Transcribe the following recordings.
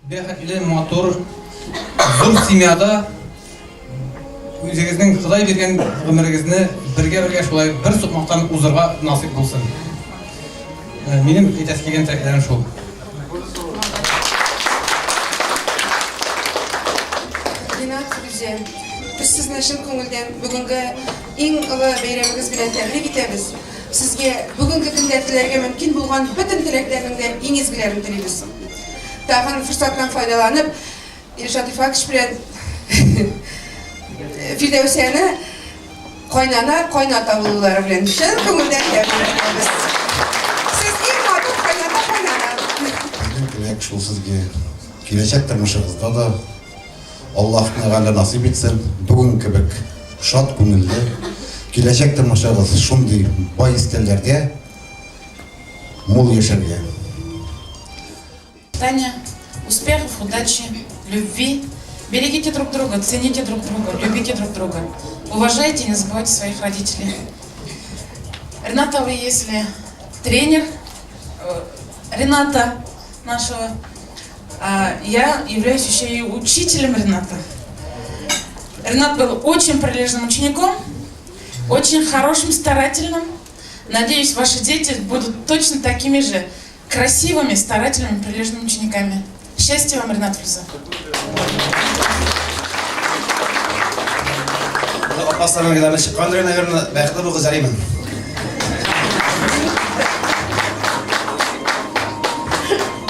Бәхетле, матур, зур семьяда үзегезнең Ходай биргән гомерегезне бергә-бергә шулай бер сукмактан узырга насыйп булсын. Э, минем әйтәсе килгән теләкләрем шул. Ринат Фирүзә, без сезне чын күңелдән бүгенге иң олы бәйрәмегез белән тәбрик итәбез. Сезгә бүгенге көндә теләргә мөмкин булган бөтен теләкләрнең дә иң изгеләрен телибез. Тагын форсаттан файдаланып, Илшат Ифакович белән Фирдәүсәне кайнана, кайната булулары белән чын күңелдән тәбрик итәбез. Сез иң матур кайната, кайнана. Безнең теләк шул сезгә. Киләчәк тормышыгызда да Аллаһ Тәгалә насыйп итсен, бүген кебек шат күңелле, киләчәк тормышыгыз шундый бай өстәлләрдә мул яшәргә. Таня, успехов, удачи, любви. Берегите друг друга, цените друг друга, любите друг друга. Уважайте и не забывайте своих родителей. Рената, вы если тренер э, Рената нашего, а я являюсь еще и учителем Рената. Ренат был очень прилежным учеником, очень хорошим, старательным. Надеюсь, ваши дети будут точно такими же красивыми, старательными, прилежными учениками. Счастья вам, Ренат Фриза. Апасының гына чыккандыр, наверное, бәхетле булыгыз, Алина.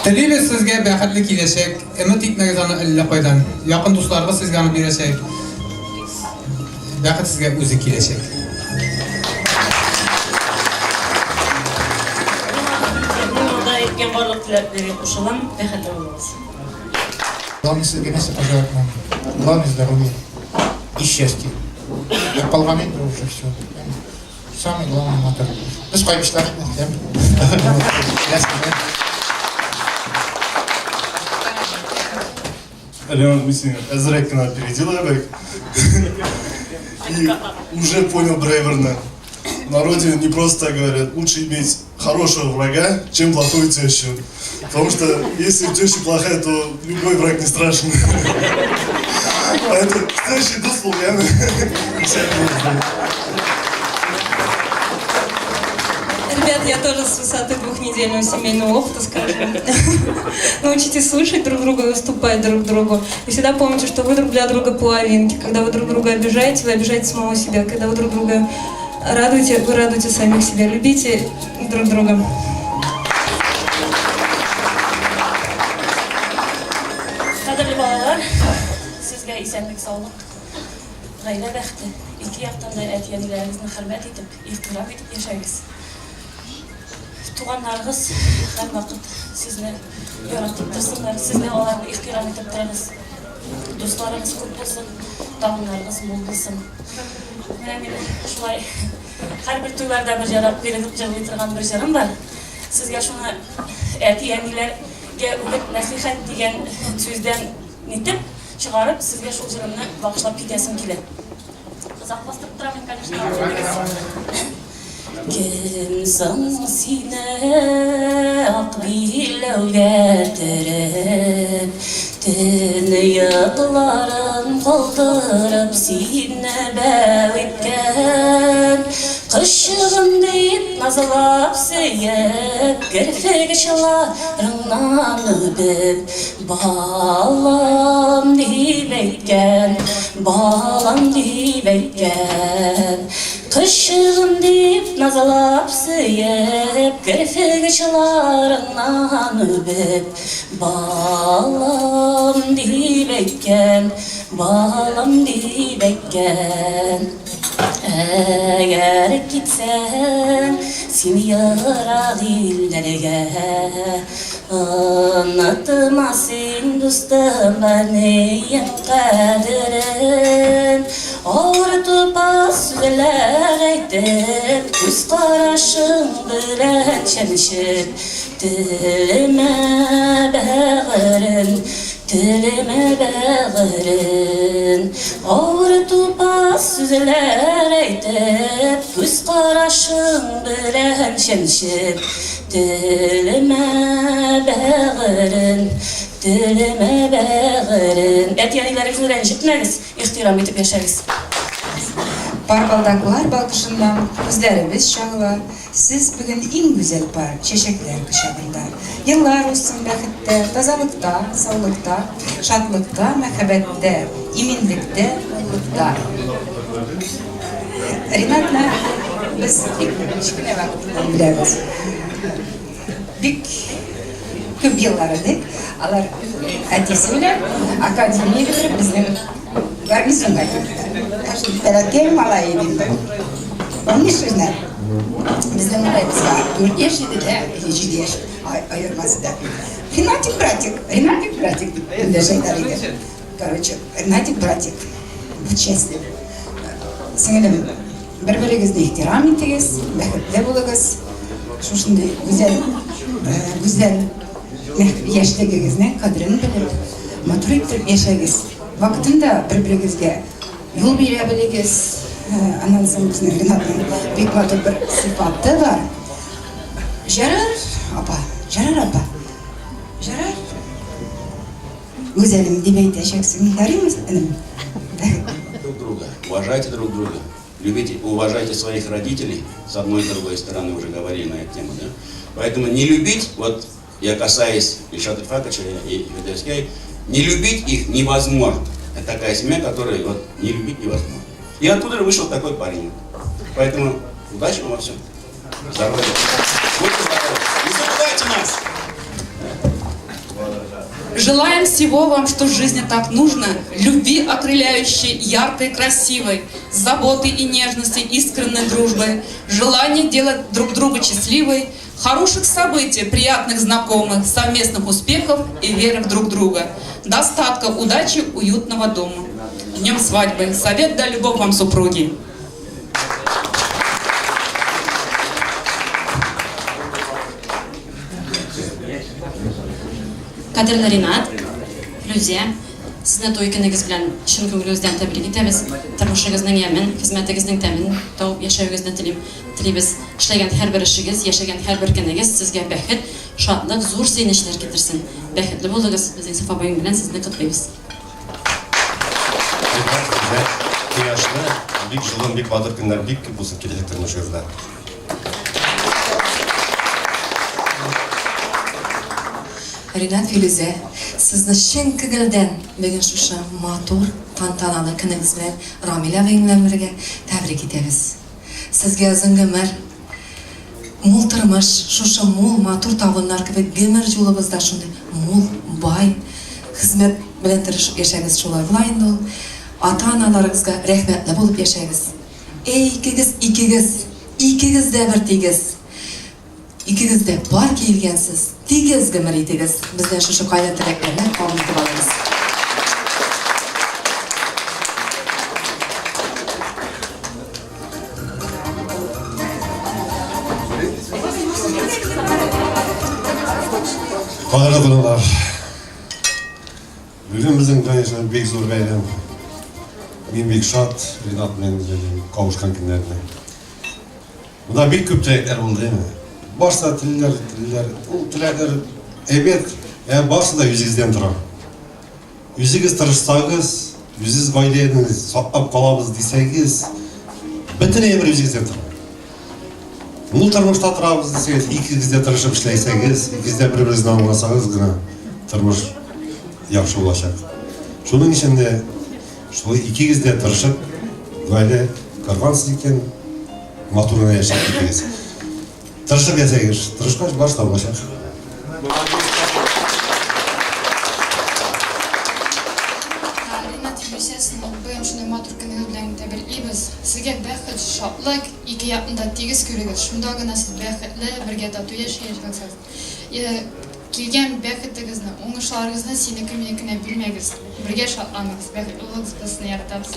Телибез сезгә бәхетле киләчәк. Өмет итмәгез аны әллә кайдан. Якын дусларыгыз сезгә аны бирәчәк. Бәхет сезгә үзе киләчәк. Монда әйткән барлык теләкләргә кушылам, бәхетле булыгыз. Главное сезгә нәрсә пожелать могу? Главное здоровье и счастье. Ә калган инде уже все. Самый главный мотор. Без кайбычлар инде. Алена Мисина әзрәк кенә опередила бек. И уже понял драйверна. В народе не просто так говорят, лучше иметь хорошего врага, чем плохую тещу. Потому что если теща плохая, то любой враг не страшен. А это с тещей дус я. Ребят, я тоже с высоты двухнедельного семейного опыта скажу. Научитесь слышать друг друга и уступать друг другу. И всегда помните, что вы друг для друга половинки. Когда вы друг друга обижаете, вы обижаете самого себя. Когда вы друг друга радуете, вы радуете самих себя. Любите друг друга. Кадерле балалар, сезгә исәнлек, саулык, гаилә бәхете, ике яктан да әти-әниләрегезне хөрмәт итеп, ихтирам итеп яшәгез. Туганнарыгыз һәрвакыт сезне яратып торсыннар, сез дә аларны ихтирам итеп торыгыз. Дусларыгыз күп булсын, табыннарыгыз мул булсын. Менә мин шулай һәрбер туйларда бер җырап бирелеп җырлый торган бер җырым бар. Сезгә шуны әти-әниләргә үгет нәсыйхәт дигән сүздән нитеп чыгарып, сезгә шул җырымны багышлап китәсем килә. Озак бастырып торам мин, конечно. Кем соң сине ак биләүгә төреп, Төн йокларын калдырып сине бәү иткән? Кошчыгым дип назлап сөеп, Керфек очларыңнан үбеп, Балам дип әйткән, балам дип әйткән. Кошчыгым дип назлап сөеп, Керфек очларыңнан үбеп, Балам дип әйткән, балам дип әйткән. Әгәр китсәң син ерак илләргә, Онытма син, дустым, әниең кадерен. Авыр тупас сүзләр әйтеп, Күз карашың белән чәнчеп, Телемә бәгырен, телемә бәгырен. Авыр тупас сүзләр әйтеп, Күз карашың белән чәнчеп, Телемә бәгырен, Телемә бәгырем. Әти-әниләрегезне рәнҗетмәгез, ихтирам итеп яшәгез. Пар балдаклар балкышыннан күзләребез чагыла, Сез бүген иң гүзәл пар, чәчәкләр кочагында. Еллар узсын бәхеттә, тазалыкта, саулыкта, Шатлыкта, мәхәббәттә, иминлектә, муллыкта. Ринатны без бик кечкенә вакытыннан беләбез. Бик күп еллар элек алар әтисе белән академия бетереп безнең гарнизонга килделәр. Ә шул бәләкәй малай иде инде. Помнишь, Ринат? Безнең малайыбызга 4 яшь иде дә, или 7 яшь аермасы да. Ринатик братик, Ринатик братик дип эндәшәләр иде. Короче, Ринатик братик, будь счастлив. Сеңелем, бер-берегезне ихтирам итегез, бәхетле булыгыз. Шушындый гүзәл, гүзәл яшьлегегезнең кадерен белеп, матур итеп яшәгез. Вакытында бер-берегезгә юл бирә белегез. Аннан соң безнең Ринатның бик матур бер сыйфаты бар. Жарар, апа, жарар, апа. Жарар. Гүзәлем дип әйтәчәксең, ярыймы, энем? Друг друга, уважайте друг друга, любите, уважайте своих родителей, с одной и другой стороны уже говорили на эту тему, да? Поэтому не любить, вот я касаюсь Ильшата Ильфаковича и Федорскей, не любить их невозможно. Это такая семья, которую вот не любить невозможно. И оттуда же вышел такой парень. Поэтому удачи вам во всем. Здоровья. Будьте здоровы. Не забывайте нас! Желаем всего вам, что в жизни так нужно, любви окрыляющей, яркой, красивой, заботы и нежности, искренней дружбы, желание делать друг друга счастливой, хороших событий, приятных знакомых, совместных успехов и веры в друг друга, достатка, удачи, уютного дома. Днем свадьбы! Совет да любовь вам, супруги! Кадерле Ринат, Флүзә, сезне туй көнегез белән чын күңелебездән тәбрик итәбез. Тормышыгызның ямен, хезмәтегезнең тәмен табып яшәвегезне телим, телибез. Эшләгән һәрбер эшегез, яшәгән һәрбер көнегез сезгә бәхет, шатлык, зур сөенечләр китерсен. Бәхетле булыгыз, без Инсаф абыең белән сезне котлыйбыз. Ринат, Флүзә, кояшлы, бик җылы, бик матур көннәр бик күп булсын киләчәк тормышыгызда. Ринат Филүзә, сезне чын күңелдән бүген шушы матур, тантаналы көнегез белән Рамил абыең белән бергә тәбрик итәбез. Сезгә озын гомер, мул тормыш, шушы мул, матур табыннар кебек гомер юлыбыз да шундый мул, бай, хезмәт белән тырышып яшәгез, шулай була инде ул. Ата-аналарыгызга рәхмәтле булып яшәгез. Әй, икегез, икегез, икегез дә бер тигез. Икегез дә пар киелгәнсез, тигез гомер итегез. Бездән шушы кайнар теләкләрне кабул итеп алыгыз. Кадерле кунаклар, бүген безнең, конечно, бик зур бәйрәм. Мин бик шат, Ринат белән кавышкан көннәренә. Монда бик күп теләкләр булды инде. Барсы да телиләр, телиләр. Ул теләкләр әйбәт, ә барсы да үзегездән тора. Үзегез тырышсагыз, үзегез гаиләне саклап калабыз дисәгез, бөтен әйбер үзегездән тора. Мул тормышта торабыз дисәгез, икегез дә тырышып эшләсәгез, икегез дә бер-берегезне аңласагыз гына тормыш яхшы булачак. Шуның өчен дә шулай икегез дә тырышып гаилә коргансыз икән, матур гына яшәп китегез. Тырышып яшәгез, тырышкач барысы да булачак. Ринат Филүсә, сезне бүген шундый матур көнегез белән тәбриклибез. Сезгә бәхет, шатлык, ике якны да тигез күрегез. Шунда гына сез бәхетле, бергә тату яшәячәксез. Килгән бәхетегезне, уңышларыгызны синеке-минекенә бүлмәгез. Бергә шатланыгыз, бәхетле булыгыз, без сезне яратабыз.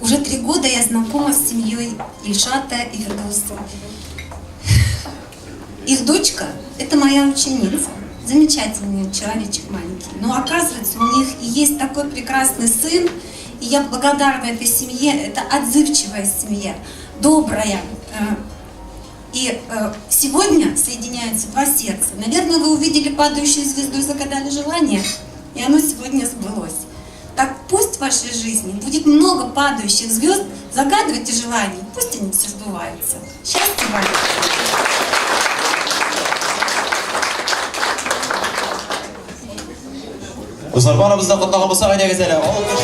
Уже 3 года я знакома с семьей Ильшата и Фирдауса. Их дочка – это моя ученица. Замечательный человечек маленький. Но оказывается, у них и есть такой прекрасный сын, и я благодарна этой семье. Это отзывчивая семья, добрая. И сегодня соединяются два сердца. Наверное, вы увидели падающую звезду и загадали желание, и оно сегодня сбылось. Так пусть в вашей жизни будет много падающих звезд, загадывайте желания, пусть они все сбываются. Счастья вам! Дуслар, барыбыз да котлаган булсак, әйдәгез әле. Алкыш.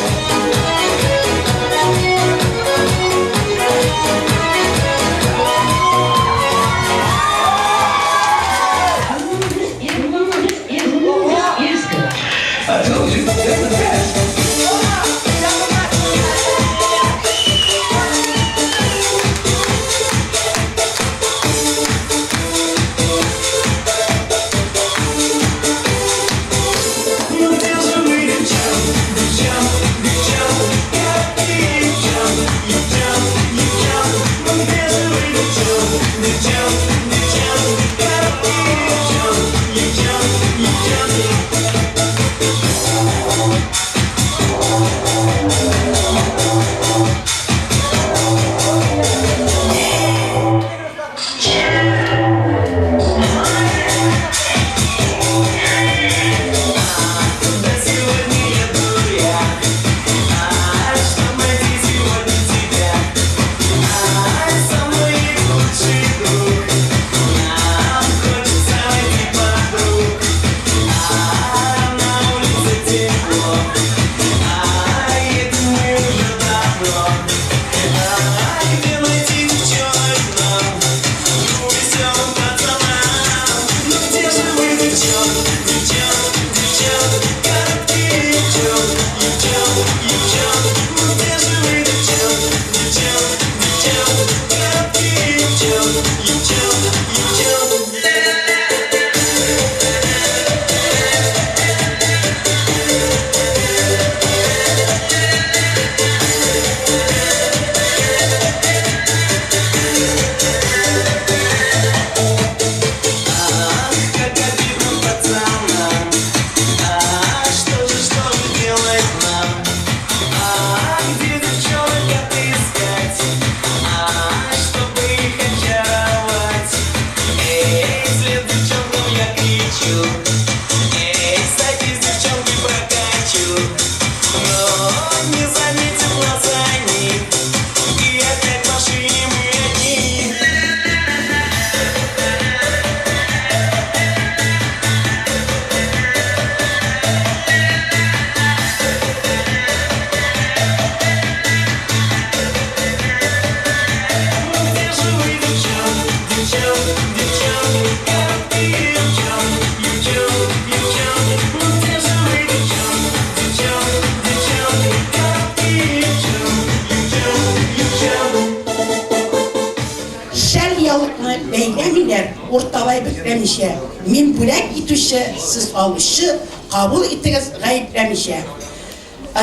Шәл яулыкны бәйләмиләр, урталай бөкләмичә. Мин бүләк итүче, сез алучы, кабул итегез гаепләмичә.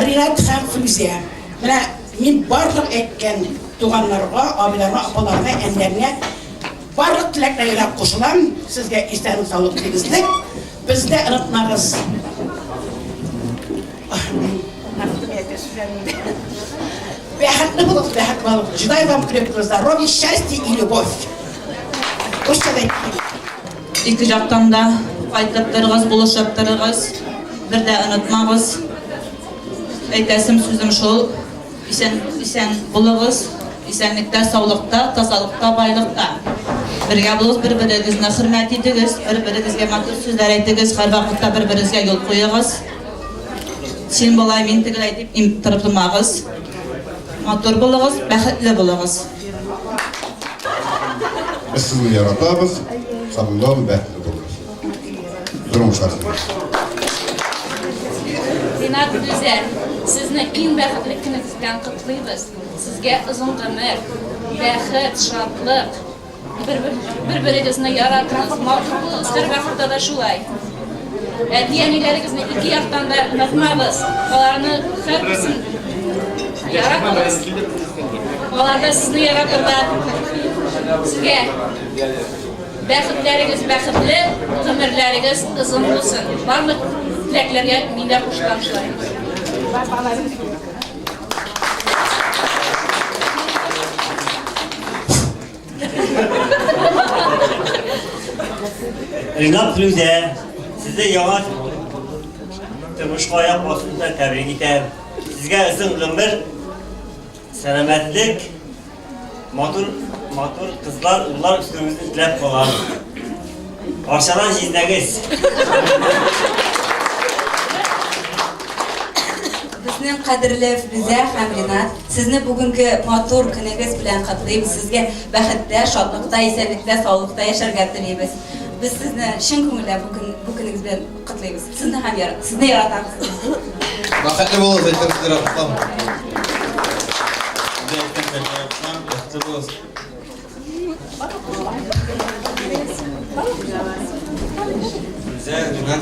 Ринат һәм Флүзә. Менә мин барлык әйткән туганнарга, абыйларга, апаларга, әниләргә барлык теләкләргә дә кушылам. Сезгә исәнлек, саулык, тигезлек. Безне онытмагыз. Бәхетле булыгыз, бәхетле булыгыз. Желаю вам крепкого здоровья, счастья и любовь. Русча да әйттем. Ике жактан да кайтып торыгыз, булышып торыгыз. Бер дә онытмагыз. Әйтәсем сүзем шул. Исән, исән булыгыз. Исәнлектә, саулыкта, тазалыкта, байлыкта. Бергә булыгыз, бер-берегезне хөрмәт итегез, бер-берегезгә матур сүзләр әйтегез, һәрвакытта бер-берегезгә юл куегыз. Син болай, мин тегеләй дип им торып тормагыз. Матур булыгыз, бәхетле булыгыз. Без сезне яратабыз, һәм бәхетле булыгыз. Зур уңышлар сезгә. Ринат Гүзәл, сезне иң бәхетле көнегез белән котлыйбыз. Сезгә озын гомер, бәхет, шатлык, бер-берегезне яратыгыз, матур булыгыз, һәрвакытта да шулай. Әти-әниләрегезне ике яктан да онытмагыз, аларны һәрберсен яратыгыз. Алар да сезне яратырлар. Сезгә бәхетләрегез бәхетле, гомерләрегез озын булсын. Барлык теләкләргә мин дә кушылам шулай. Ринат Флүзә, сезне яңа тормышка аяк басу белән тәбрик итәм. Сезгә озын гомер, сәламәтлек, матур матур кызлар, уллар үстерүегезне теләп калам. Арчадан җизнәгез. Безнең кадерле Флүзә һәм Ринат, сезне бүгенге матур көнегез белән котлыйбыз. Сезгә бәхеттә, шатлыкта, исәнлектә, саулыкта яшәргә телибез. Без сезне чын күңелдән бу көн бу көнегез белән котлыйбыз. Сезне һәм яра сезне яратабыз. Бәхетле булыгыз, әйтәм сезгә, котлам. Бәхетле булыгыз. Флүзә, Ринат,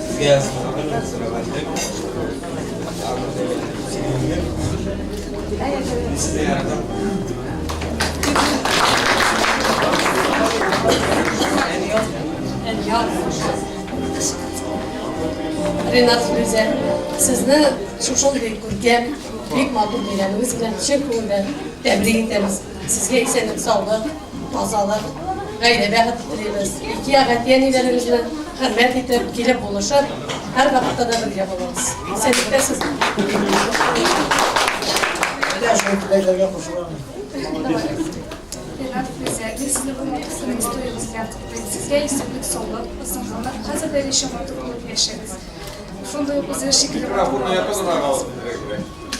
сезгә сәламәтлек. Мин сезне яратам. Ринат Флүзә, сезне шушындый күркәм, бик матур бәйрәмегез белән чын күңелдән тәбрик итәбез. Сезгә исәнлек, саулык, тазалык, гаилә бәхете телибез. Ике як әти-әниләрегезне хөрмәт итеп, килеп булышып, һәрвакытта да бергә булыгыз. Исәнлектә сез. Менә шул теләкләргә кушылам. Ринат Флүзә, мин сезне бу матур көнегез туегыз белән котлыйм. Сезгә исәнлек, саулык, озын гомер, хәзердәгечә матур булып яшәгез. Шундый ук үзегез шикелле матур балалар үстерегез.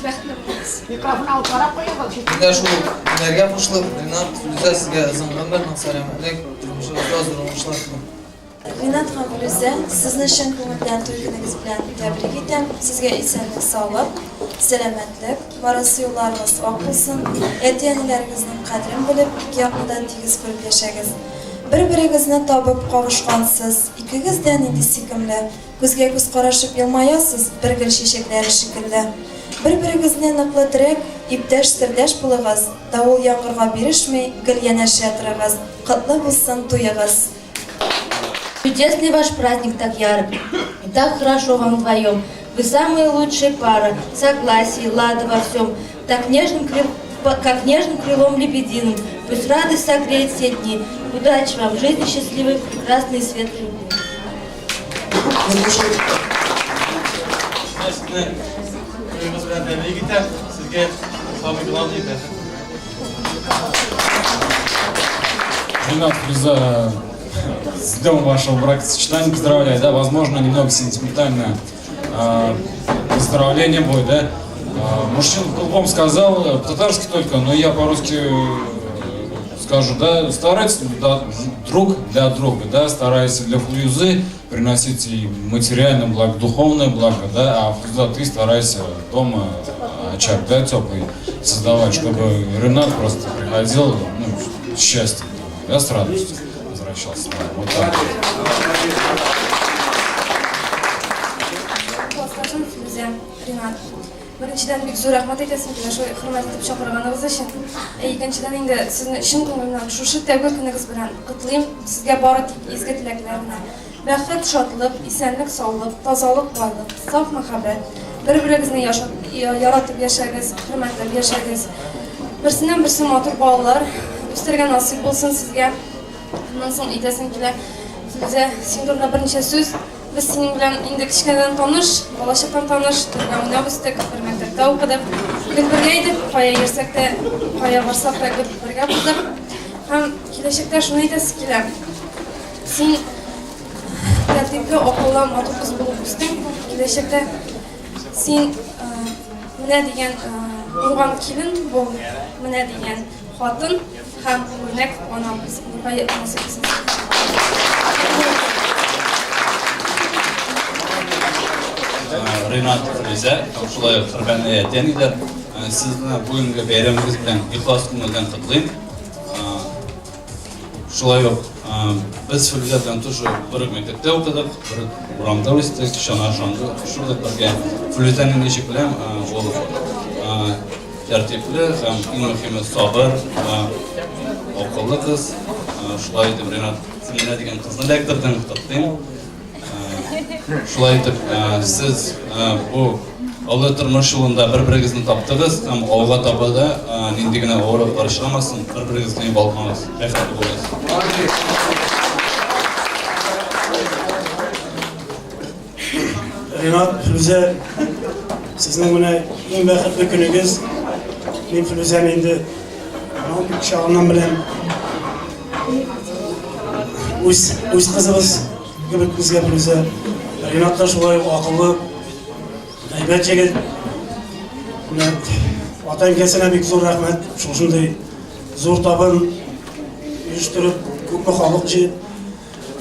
Бәхетле булыгыз. Микрофон алып карап куегыз. Мин дә шул һөнәргә кушылып, Ринат, Флүзә, сезгә озын гомер, нык сәламәтлек, тормышыгызда зур уңышлар телим. Ринат һәм Флүзә, сезне чын күңелдән туй көнегез белән тәбрик итәм. Сезгә исәнлек-саулык, сәламәтлек, барасы юлларыгыз ак булсын, әти-әниләрегезнең кадерен белеп, ике якны да тигез күреп яшәгез. Бер-берегезне табып кавышкансыз, икегез дә нинди сөйкемле, Күзгә-күз карашып елмаясыз, бер гөл чәчәкләре шикелле. Бер-берегезне ныклы терәк, иптәш, сердәш булыгыз, давыл-яңгырга бирешми, гел янәшә торыгыз, котлы булсын туегыз! Чудесный ваш праздник так ярок и так хорошо вам вдвоем. Вы самая лучшая пара, согласие, лада во всем. Так нежным, как нежным крылом лебединым. Пусть радость согреет все дни. Удачи вам в жизни счастливой, прекрасной и светлой любви. Сезне туегыз белән тәбрик итәм. Сезгә самый главный бәхет. Ринат, Флюза, с днем вашего бракосочетания поздравляю, да, возможно, немного сентиментально поздравление будет, да. Мужчина в сказал, по-татарски только, но я по-русски скажу, да, старайтесь да, друг для друга, да, старайся для Флюзы приносить и материальное благо, духовное благо, да, а Флюза ты старайся дома очаг, да, теплый создавать, чтобы Ренат просто приходил, ну, с счастьем, да, с радостью возвращался. Да, вот так. Классташым Флүзә, Ринат. Беренчедән, бик зур рәхмәт әйтәсем килә шулай хөрмәт итеп чакырганыгыз өчен. Ә икенчедән инде сезне чын күңелемнән шушы тәүге көнегез белән котлыйм. Сезгә бары тик изге теләкләр генә. Бәхет, шатлык, исәнлек, саулык, тазалык, байлык, саф мәхәббәт. Бер-берегезне яратып яшәгез, хөрмәтләп яшәгез. Берсеннән-берсе матур балалар үстерергә насыйп булсын сезгә. Аннан соң әйтәсем килә, Филүзә, син турында берничә сүз. Без синең белән инде кечкенәдән таныш, балачактан таныш, бергә уйнап үстек, бер мәктәптә укыдык. Гел бергә идек, кая йөрсәк тә, кая барсак та гел бергә булдык. Һәм киләчәктә шуны әйтәсе килә. Син тәртипле, акыллы, матур кыз булып үстең. Киләчәктә син менә дигән уңган килен бул, менә дигән хатын һәм үрнәк ана булырга насыйп итсен. Ринат Флүзә һәм шулай ук хөрмәтле әти-әниләр, сезне бүгенге бәйрәмегез белән ихлас күңелдән котлыйм. Шулай ук без Флүзә белән тоже бер үк мәктәптә укыдык, бер үк урамда үстек, чана шаңгы шудык бергә. Флүзәне ничек беләм, ул Тәртипле һәм иң мөһиме сабыр, акыллы кыз. Шулай итеп, Ренат, син менә дигән кызны эләктердең, котлыйм. Шулай итеп, сез бу Олы тормыш юлында бер-берегезне таптыгыз һәм алга таба да нинди генә авырлыклар очрамасын, бер-берегезне югалтмагыз. Бәхетле булыгыз. Ринат, Флүзә, сезнең менә иң бәхетле көнегез. Мин Флүзәне инде аның бик чагыннан беләм. Үз, үз кызыбыз кебек безгә Флүзә. Ринат та шулай ук акыллы, әйбәт егет. Менә ата-әнкәсенә бик зур рәхмәт. Шушындый зур табын оештырып, күпме халык җыеп,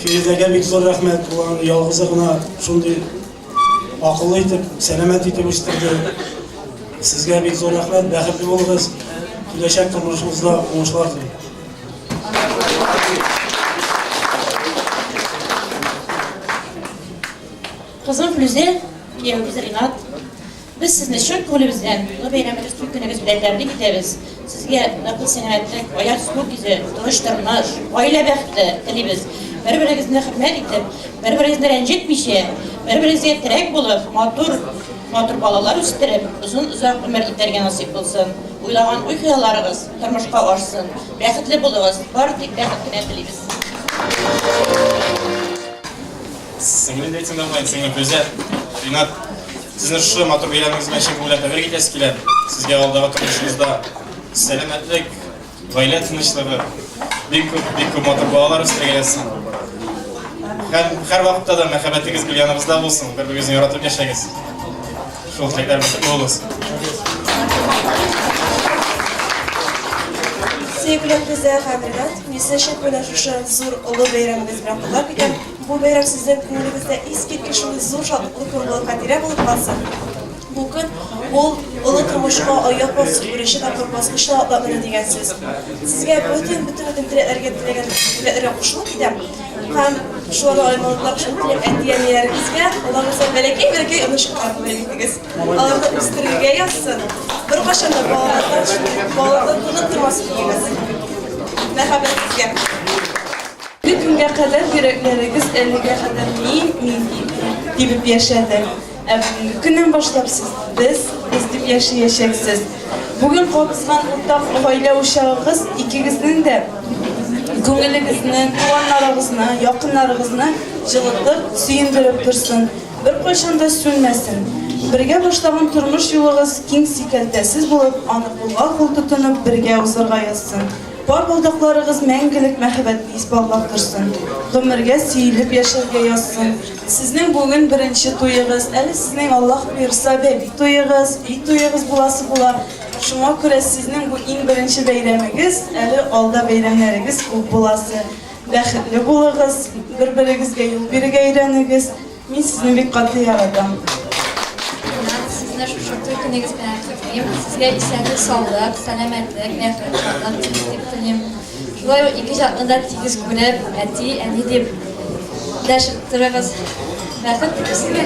Фирүзәгә бик зур рәхмәт, ул аны ялгызы гына шундый акыллы итеп, сәламәт итеп үстерде. Сезгә бик зур рәхмәт, бәхетле булыгыз, киләчәк тормышыгызда уңышлар телим. Кызым Флүзә, киявебез Ринат, без сезне чын күңелебездән олы бәйрәмегез, туй көнегез белән тәбрик итәбез. Сезгә ныклы сәламәтлек, аяз күк йөзе, тыныч тормыш, гаилә бәхете телибез. Бер-берегезне хөрмәт итеп, бер-берегезне рәнҗетмичә, бер-берегезгә терәк булып, матур, матур балалар үстереп, озын-озак гомер итәргә насыйп булсын. Уйлаган уй-хыялларыгыз тормышка ашсын. Бәхетле булыгыз, бары тик бәхет кенә телибез. Сеңлем дә әйтсәм дә була инде, сеңлем Флүзә, Ринат, сезне шушы матур бәйрәмегез белән чын күңелдән тәбрик итәсе килә. Сезгә алдагы тормышыгызда сәламәтлек, гаилә тынычлыгы, бик күп, бик күп матур балалар үстерергә язсын. Һәм һәрвакытта да мәхәббәтегез гел яныгызда булсын, бер-берегезне яратып яшәгез. Шул теләкләр бәхетле булыгыз. Сөекле Флүзә һәм Ринат, мин сезне чын күңелдән шушы зур олы бәйрәмегез белән котлап китәм. Бу бәйрәм сезнең күңелегездә искиткеч шундый зур шатлыклы көн булып хатирә булып калсын. Бу көн ул олы тормышка аяк басу, беренче тапкыр баскычны атлап менү дигән сүз. Сезгә бөтен бөтен бөтен теләкләргә теләгән теләкләргә кушылып китәм. Һәм шуларны аермалыклар өчен телим әти-әниләрегезгә, аларыгызга бәләкәй-бәләкәй онычыклар бүләк итегез. Аларны үстерергә язсын. Беркайчан да балалардан шундый балалардан тынып тормасын өегез. Мәхәббәт сезгә. Бу көнгә кадәр йөрәкләрегез әлегә кадәр мин, мин дип тибеп яшәде. Ә бүгенге көннән башлап сез без, без дип яшәячәксез. Бүген кабызган уртак гаилә учагыгыз икегезнең дә күңелегезне, туганнарыгызны, якыннарыгызны җылытып, сөендереп торсын, беркайчан да сүнмәсен. Бергә башлаган тормыш юлыгыз киң сикәлтәсез булып, аны кулга-кул тотынып бергә узарга язсын. Пар балдакларыгыз мәңгелек мәхәббәтне исбатлап торсын. Гомергә сөелеп яшәргә язсын. Сезнең бүген беренче туегыз, әле сезнең Аллаһ боерса бәби туегыз, өй туегыз буласы була. Шуңа күрә сезнең бу иң беренче бәйрәмегез, әле алда бәйрәмнәрегез күп буласы. Бәхетле булыгыз, бер-берегезгә юл бирергә өйрәнегез. Мин сезне бик каты яратам. Ринат, сезне шушы туй көнегез белән котлыйм. Сезгә исәнлек, саулык, сәламәтлек, бәхет, шатлык дип телим. Шулай ук ике җатны да тигез күреп, әти, әни дип дәшеп торыгыз. Бәхет телим сезгә.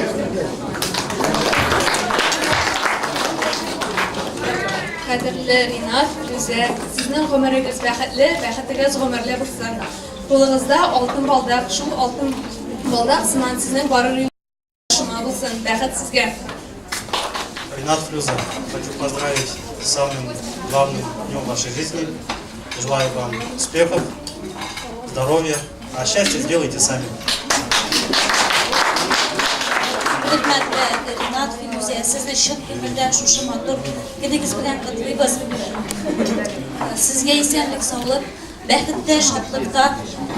Кадерле Ринат, Флүзә, сезнең гомерегез бәхетле, бәхетегез гомерле булсын. Кулыгызда алтын балдак, шул алтын балдак сыман сезнең барыр юл шома булсын. Бәхет сезгә! Ринат Флюза, хочу поздравить с самым главным днем вашей жизни. Желаю вам успехов, здоровья, а счастье сделайте сами. Хөрмәтле Ринат, Филүзә, сезне чын күңелдән шушы матур көнегез белән котлыйбыз. Сезгә исәнлек, саулык, Бәхеттә, шатлыкта,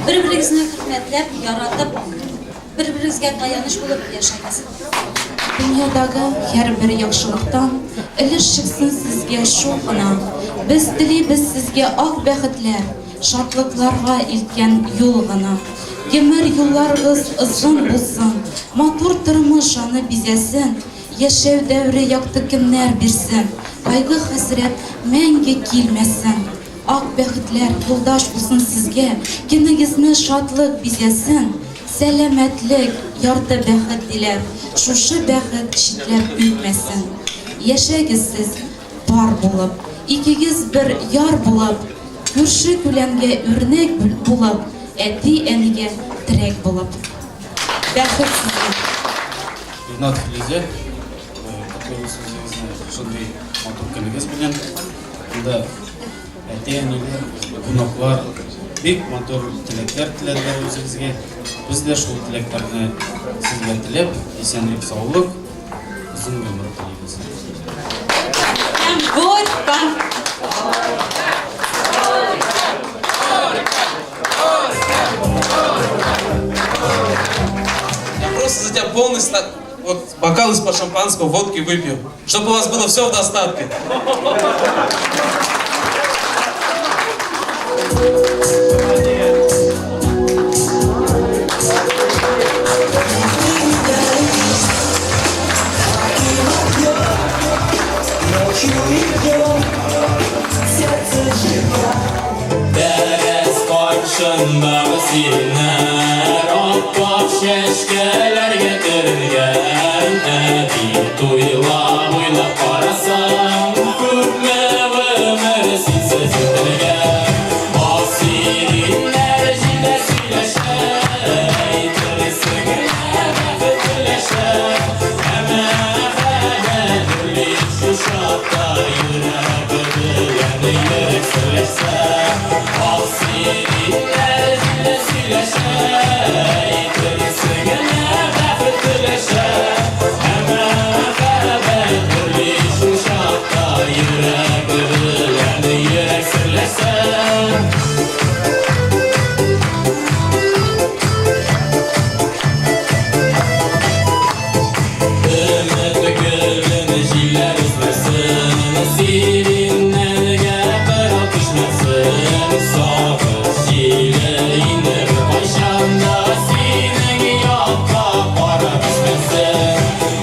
бер-берегезне хөрмәтләп, яратып, бер-берегезгә таяныч булып яшәгез. Дөньядагы һәрбер яхшылыктан өлеш чыксын сезгә шул гына. Без телибез сезгә ак бәхетләр, шатлыкларга илткән юл гына. Гомер юлларыгыз озын булсын, матур тормыш аны бизәсен, яшәү дәвере якты көннәр бирсен, кайгы-хәсрәт мәңге килмәсен. Ак бәхетләр юлдаш булсын сезгә, Көнегезне шатлык бизәсен. Сәламәтлек, ярты бәхет диләр, Шушы бәхет читләп үтмәсен. Яшәгез сез пар булып, Икегез бер яр булып, Күрше-күләнгә үрнәк булып, Әти-әнигә терәк булып. Бәхет сезгә! Ринат Филүзә, Котлыйбыз үзегезне шундый матур көнегез белән. Монда әти-әниләр, кунаклар бик матур теләкләр теләделәр үзегезгә. Без дә шул теләкләрне сезгә теләп, исәнлек, саулык, озын гомер телибез. Я просто за тебя полностью вот бокал из-под шампанского, водки выпью, чтобы у вас было все в достатке. Тәрәз каршындагы сиреннәр Ап-ак чәчкәләргә төренгән. Әби туйлап уйлап карасаң, Күпме гомер синсез үтелгән. Ак сиреннәр җилдә сөйләшә, Әйтерсең лә бәхет өләшә. Ә мәхәббәт гөрли шул чакта, Йөрәк белән йөрәк серләшсә. Ак сиреннәр җилдә сөйләшә, Әйтерсең лә бәхет өләшә. Ә мәхәббәт гөрли шул чакта, Йөрәк белән йөрәк серләшсә. Өмет гөлен җилләр өзмәсен, Сиреннәргә кырау төшмәсен. Сагыш җиле инде беркайчан да Синең якка карап үсмәсен.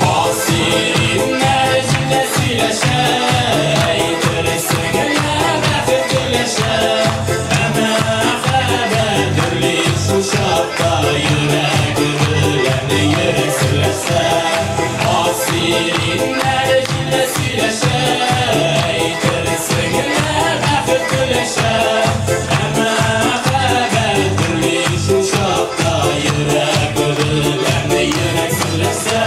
Ак сиреннәр җилдә сөйләшә, Әйтерсең лә бәхет өләшә. Ә мәхәббәт гөрли шул чакта, Йөрәк белән йөрәк серләшсә. Ак сиреннәр җилдә сөйләшә, Әйтерсең лә бәхет өләшә. Ә мәхәббәт гөрли шул чакта, Йөрәк белән йөрәк серләшсә.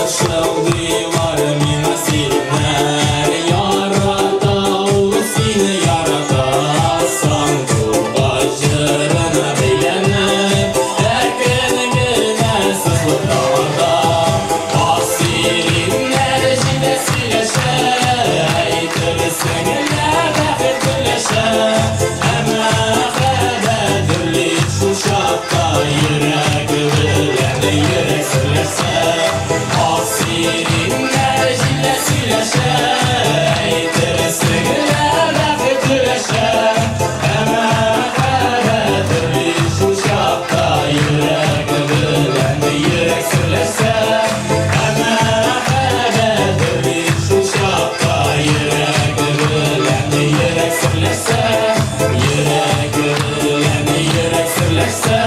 Пышылдыйлар миңа сиреннәр, Ярата ул сине, ярата. Сандугач җырына бәйләнеп, Әкрен генә сызылып далада. Ак сиреннәр җилдә сөйләшә, Әйтерсең лә бәхет өләшә. Ә мәхәббәт гөрли шул чакта, Йөрәк белән йөрәк серләшсә. Ак сиреннәр җилдә сөйләшә, Әйтерсең лә бәхет өләшә. Ә мәхәббәт гөрли шул чакта, Йөрәк белән йөрәк серләшсә. Ә мәхәббәт гөрли шул чакта, Йөрәк белән йөрәк серләшсә. Йөрәк белән йөрәк серләшсә.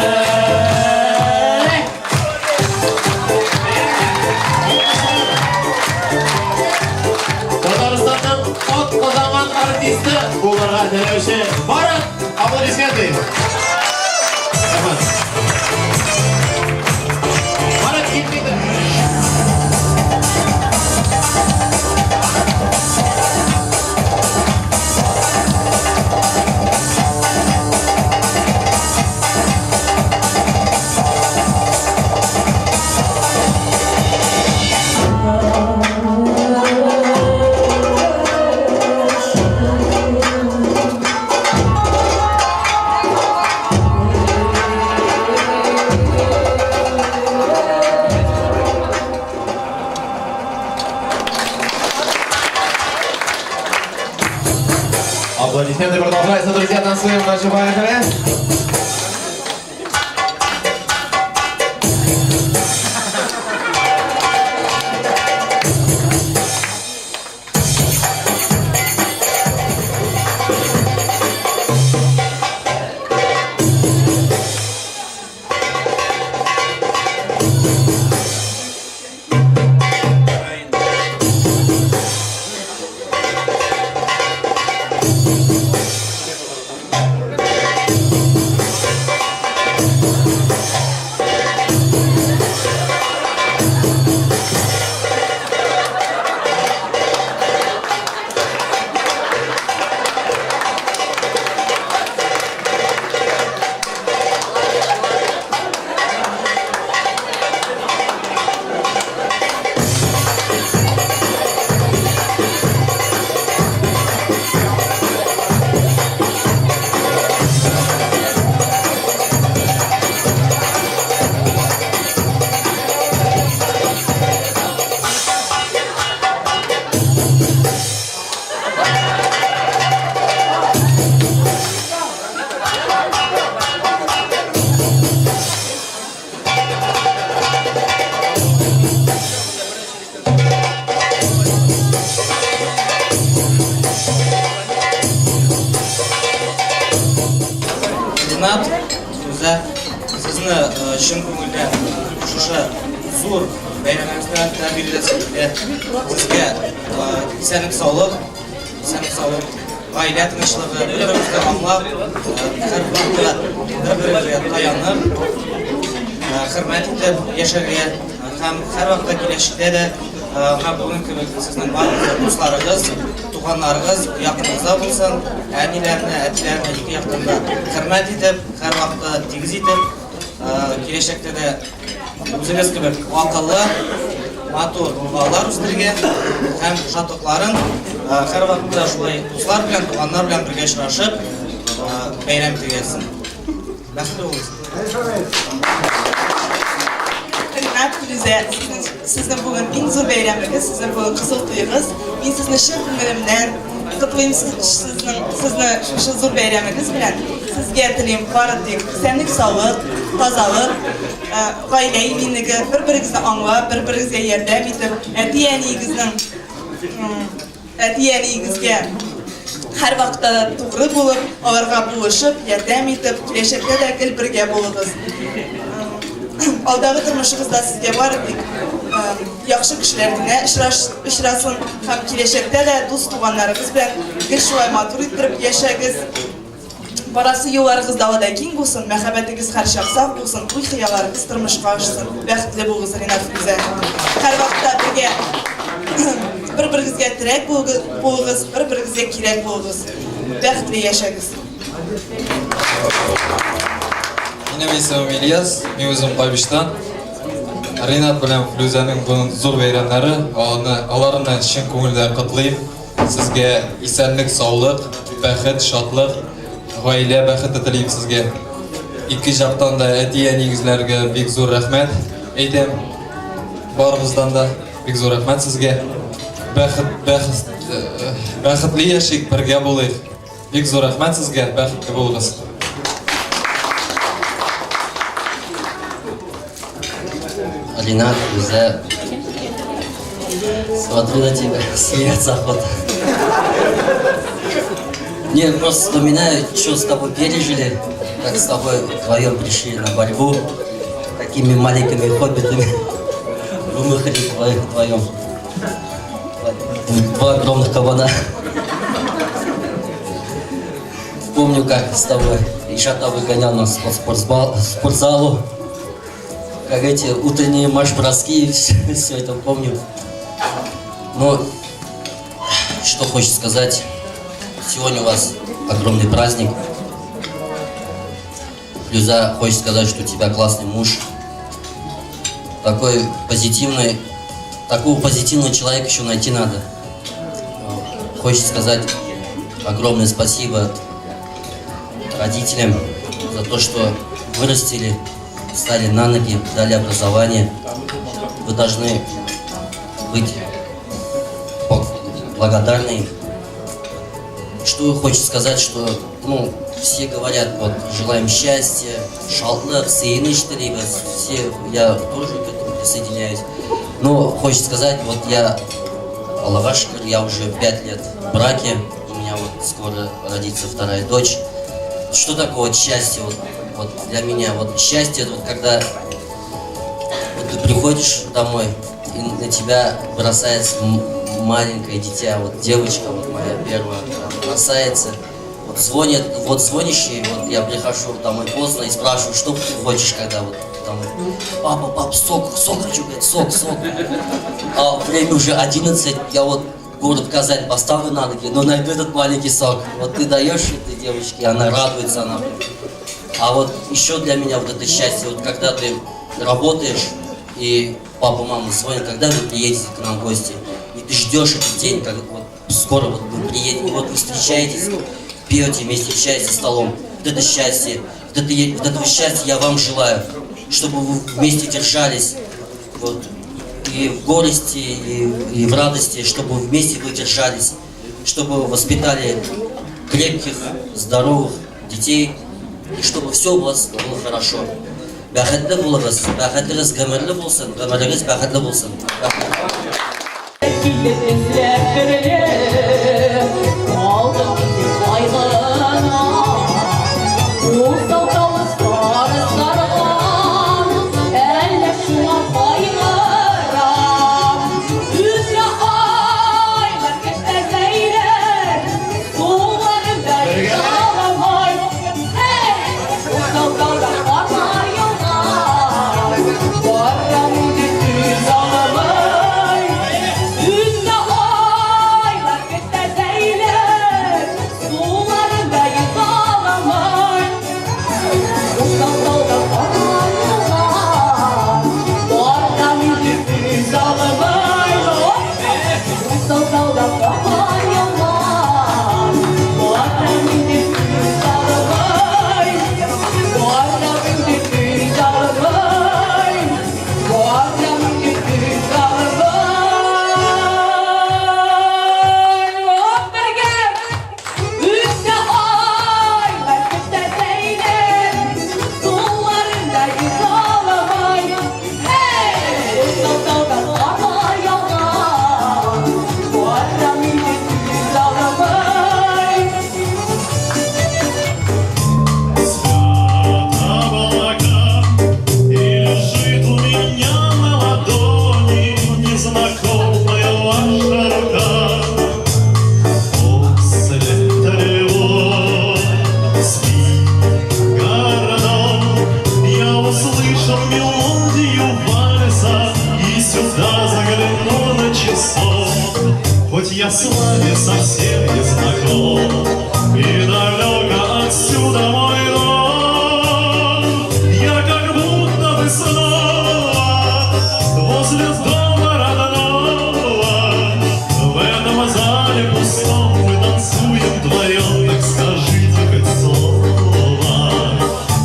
Татарстанның атказанган артисты булырга теләүче Марат, аплодисменты. Рәхмәт. Марат килде. Аплодисменты продолжаются, друзья, танцуем дальше, поехали. чын күңелдән шушы зур бәйрәмегез белән тәбрик итәсем килә. Сезгә исәнлек, саулык, исәнлек, саулык, гаилә тынычлыгы, бер-беребезне аңлап, һәрвакытта бер-беребезгә таянып, хөрмәт итеп яшәргә һәм һәрвакытта киләчәктә дә менә бүген кебек сезнең барлык дусларыгыз, туганнарыгыз якыныгызда булсын, әниләрне, әтиләрне ике яктан да хөрмәт итеп, һәрвакытта тигез итеп, киләчәктә дә үзегез кебек акыллы, матур балалар үстерергә һәм шатлыкларын һәрвакытта шулай дуслар белән, туганнар белән бергә очрашып, бәйрәм итәргә язсын. Бәхетле булыгыз. Ринат, Флүзә, сезнең, сезнең бүген иң зур бәйрәмегез, сезнең бүген кызыл туегыз. Мин сезне чын күңелемнән котлыйм сезнең, сезне шушы зур бәйрәмегез белән. Сезгә телим бары тик исәнлек, саулык, тазалык, гаилә иминлеге, бер-берегезне аңлап, бер-берегезгә ярдәм итеп, әти-әниегезнең Әти-әниегезгә һәрвакытта да тугры булып, аларга булышып, ярдәм итеп, киләчәктә дә гел бергә булыгыз. Алдагы тормышыгызда сезгә бары тик яхшы кешеләр генә очрасын һәм киләчәктә дә дус-туганнарыгыз белән гел шулай матур иттереп яшәгез. Барасы юлларыгыз далада киң булсын, мәхәббәтегез һәрчак саф булсын, уй-хыялларыгыз тормышка ашсын. Бәхетле булыгыз, Ринат Флүзә. Һәрвакытта бергә бер-берегезгә терәк булыгыз, бер-берегезгә кирәк булыгыз. Бәхетле яшәгез. Минем исемем Ильяс, мин үзем Кайбычтан. Ринат белән Флүзәнең бүген зур бәйрәмнәре, аларны, аларны чын күңелдән котлыйм. Сезгә исәнлек, саулык, бәхет, шатлык, гаилә бәхете телим сезгә. Ике жактан да әти-әниегезләргә бик зур рәхмәт әйтәм. Барыбыздан да бик зур рәхмәт сезгә. Бәхет, бәхет, э, бәхетле яшик, бергә булыйк. Бик зур рәхмәт сезгә, бәхетле булыгыз. Ринат, Гүзәл, смотрю на тебя, смеяться охота. Не, просто вспоминаю, что с тобой пережили, как с тобой вдвоем пришли на борьбу, какими маленькими хоббитами вымахали двоих вдвоем. Два огромных кабана. Помню, как с тобой Ишата выгонял нас по спортзалу. Как эти утренние марш-броски, все, все это помню. Но что хочется сказать, сегодня у вас огромный праздник. Люза, хочет сказать, что у тебя классный муж. Такой позитивный, такого позитивного человека еще найти надо. Хочется сказать огромное спасибо родителям за то, что вырастили, стали на ноги, дали образование. Вы должны быть благодарны им. Что хочется сказать, что ну, все говорят, вот, желаем счастья, шатлык, сөенеч телибез, все, я тоже к этому присоединяюсь. Но хочется сказать, вот я, Аллага шөкер, я уже 5 лет в браке, у меня вот скоро родится вторая дочь. Что такое вот счастье вот, вот для меня? Вот счастье, это вот когда вот ты приходишь домой, и на тебя бросается маленькое дитя, вот девочка, вот моя первая, бросается, вот звонит, вот звонишь ей, вот я прихожу домой поздно и спрашиваю, что ты хочешь, когда вот домой. Папа, пап, сок, сок хочу, говорит, сок, сок. А время уже 11, я вот город Казань поставлю на ноги, но найду этот маленький сок. Вот ты даешь этой девочке, она радуется, она. А вот еще для меня вот это счастье, вот когда ты работаешь, и папа, мама звонят, когда вы приедете к нам в гости, и ты ждешь этот день, как вот скоро вот вы приедете, вот вы встречаетесь, пьете вместе чай за столом. Вот это счастье, вот этого счастья я вам желаю, чтобы вы вместе держались, вот, и в горести, и в радости, чтобы вместе вы держались, чтобы воспитали крепких, здоровых детей, и чтобы все у вас было хорошо. Бәхетле булыгыз, бәхетегез гомерле булсын, гомерегез бәхетле булсын. Эзләп терелеп, алдым инде кайгыны. Усал тавыш сары сарган. Услышал мелодию вальса и сюда заглянул на часок. Хоть я с вами совсем не знаком, и далеко отсюда мой дом, я как будто бы снова возле дома родного. В этом зале пустом мы танцуем вдвоем, так скажите хоть слово,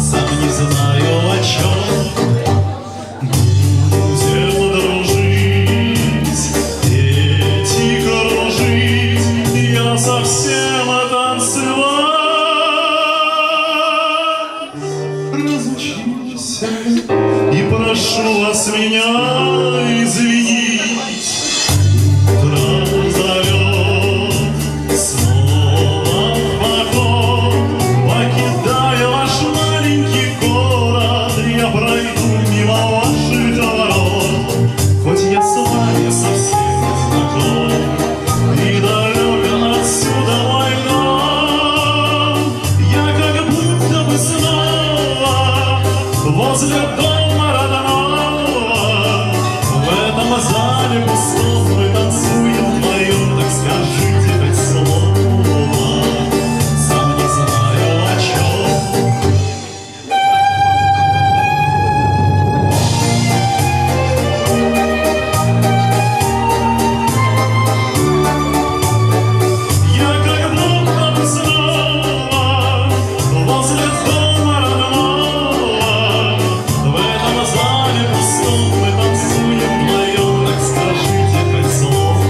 сам не знаю о чем. Будем дружить, петь и кружить, я совсем танцевать разучился, и прошу вас меня извинить. Утро зовет снова в поход, покидая ваш маленький город, я пройду мимо ваших ворот. Хоть я с вами совсем не знаком, и далеко отсюда мой дом, я как будто бы снова возле дома родного. В этом зале пустом мы танцуем вдвоем, так скажите хоть слово, сам не знаю о чем. Я как будто бы снова возле дома родного. В этом зале пустом мы танцуем вдвоем, так скажите хоть слово,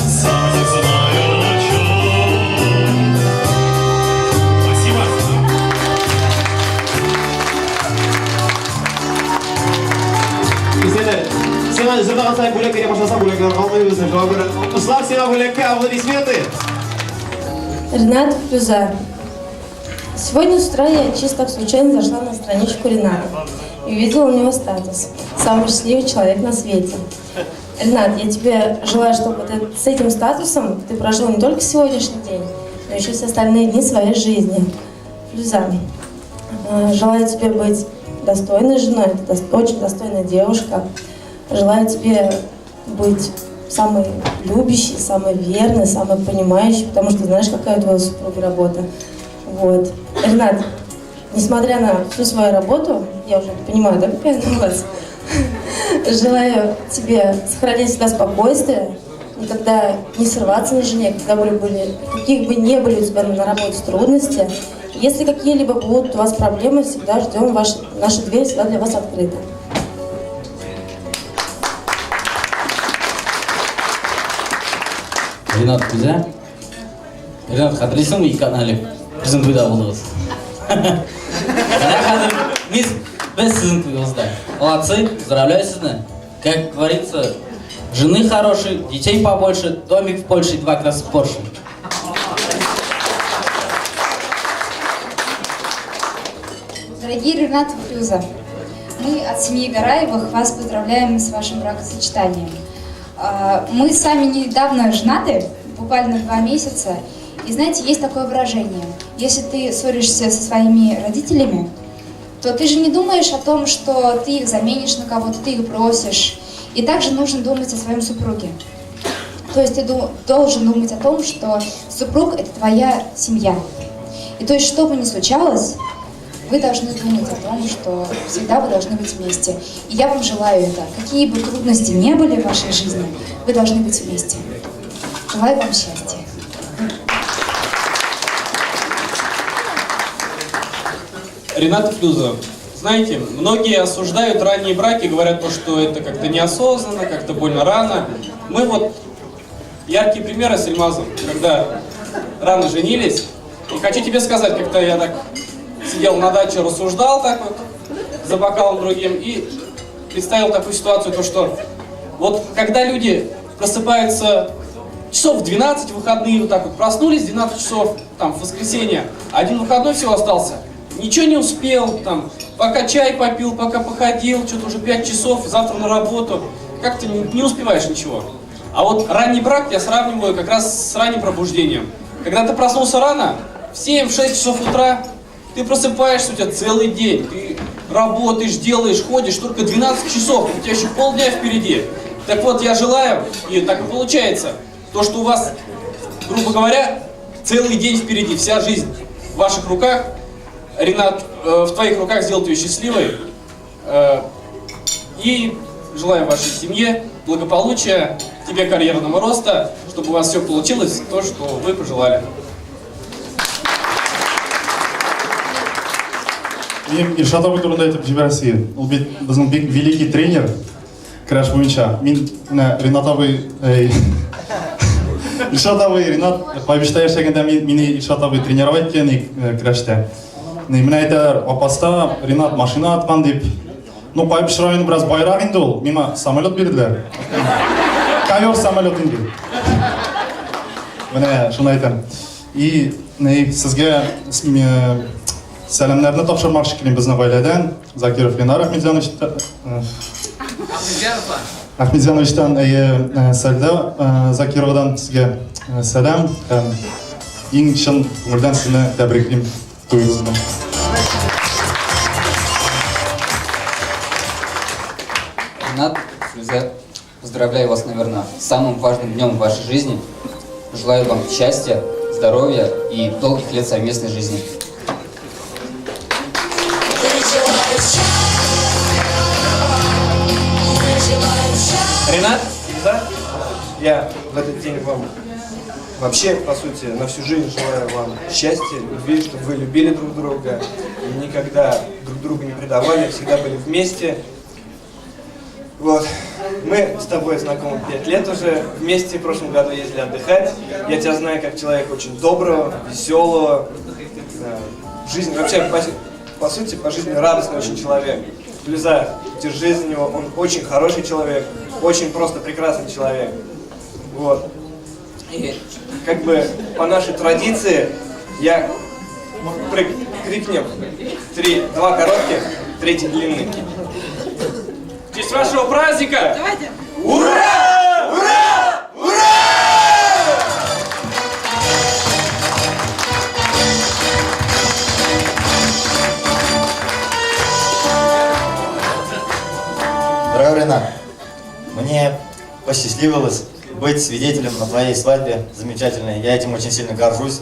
сам не знаю о чем. Спасибо. Исәннәр. Сиңа җырлаган саен бүләк бирә башласа, бүләкләр калмый безнең. Шуңа күрә алкышлар сиңа бүләккә, аплодисменты. Ренат Флюза. Сегодня с утра я чисто случайно зашла на страничку Рената и увидела у него статус «Самый счастливый человек на свете». Ренат, я тебе желаю, чтобы ты с этим статусом ты прожил не только сегодняшний день, но еще все остальные дни своей жизни. Флюза, желаю тебе быть достойной женой, ты очень достойная девушка. Желаю тебе быть самой любящей, самой верной, самой понимающей, потому что знаешь, какая у твоего супруга работа. Вот. Ренат, несмотря на всю свою работу, я уже понимаю, да, какая она у вас, желаю тебе сохранять всегда спокойствие, никогда не срываться на жене, когда каких бы ни были у тебя на работе трудности. Если какие-либо будут у вас проблемы, всегда ждем, наша дверь всегда для вас открыта. Ренат Флюзә. Ренат, хәтерлисеңме, ике атна элек безнең туйда булдыгыз? Менә хәзер без сезнең туегызда. Молодцы, поздравляю сезне. Как говорится, жены хорошие, детей побольше, домик в Польше и 2 красных Порше. Дорогие Ренат и Флюза, мы от семьи Гараевых вас поздравляем с вашим бракосочетанием. Мы сами недавно женаты, буквально 2 месяца, и знаете, есть такое выражение: если ты ссоришься со своими родителями, то ты же не думаешь о том, что ты их заменишь на кого-то, ты их бросишь. И также нужно думать о своем супруге. То есть ты должен думать о том, что супруг — это твоя семья. И то есть, что бы ни случалось, вы должны думать о том, что всегда вы должны быть вместе. И я вам желаю это. Какие бы трудности ни были в вашей жизни, вы должны быть вместе. Желаю вам счастья. Ренат Флюза, знаете, многие осуждают ранние браки, говорят, то, что это как-то неосознанно, как-то больно рано. Мы вот яркие примеры с Ильмазом, когда рано женились. И хочу тебе сказать, как-то я так сидел на даче, рассуждал так вот, за бокалом другим, и представил такую ситуацию, то что вот когда люди просыпаются часов в 12 в выходные, вот так вот проснулись в 12 часов, там, в воскресенье, один выходной всего остался, ничего не успел, там, пока чай попил, пока походил, что-то уже 5 часов, завтра на работу, как-то не успеваешь ничего. А вот ранний брак я сравниваю как раз с ранним пробуждением. Когда ты проснулся рано, в 7-6 часов утра, ты просыпаешься, у тебя целый день, ты Работаешь, делаешь, ходишь, только 12 часов, у тебя еще полдня впереди. Так вот, я желаю, и так и получается, то, что у вас, грубо говоря, целый день впереди, вся жизнь в ваших руках. Ренат, в твоих руках сделать ее счастливой. И желаю вашей семье благополучия, тебе карьерного роста, чтобы у вас все получилось, то, что вы пожелали. Минем Илшат абый турында әйтеп җибәрәсе килә. Ул бит безнең бик великий тренер көрәш буенча. Мин менә Ренат абый, эй, Илшат абый, Ренат Кайбычта яшәгәндә мин, мине Илшат абый тренировать иткән көрәштә. Менә әйтәләр, Апаста Ренат машина аткан дип. Ну, Кайбыч районы бераз байрак инде ул. Миңа самолет бирделәр. Ковер самолет инде. Менә шуны әйтәм. И ни, сезгә сәламнәрне тапшырмакчы килим безнең гаиләдән. Закиров Ленар Ахмедзянович Ахмедзяновичтан, әйе, Сәлдә Закировадан сезгә сәлам һәм иң чын күңелдән сезне тәбриклим туегыз белән. Ренат, Флюзә, поздравляю вас, наверное, с самым важным днем в вашей жизни. Желаю вам счастья, здоровья и долгих лет совместной жизни. Ренат, Флюза, я в этот день вам вообще, по сути, на всю жизнь желаю вам счастья, любви, чтобы вы любили друг друга, никогда друг друга не предавали, всегда были вместе. Вот. Мы с тобой знакомы 5 лет уже, вместе в прошлом году ездили отдыхать. Я тебя знаю как человека очень доброго, веселого, жизнь вообще, по сути, по жизни радостный очень человек. Флюза, держи за него, он очень хороший человек, очень просто прекрасный человек. Вот. И как бы по нашей традиции я крикнем 3, 2 коротких, 3 длинный. В честь вашего праздника! Давайте! Ура! Ура! Ура! Дорогой Ренат, мне посчастливилось быть свидетелем на твоей свадьбе замечательной. Я этим очень сильно горжусь.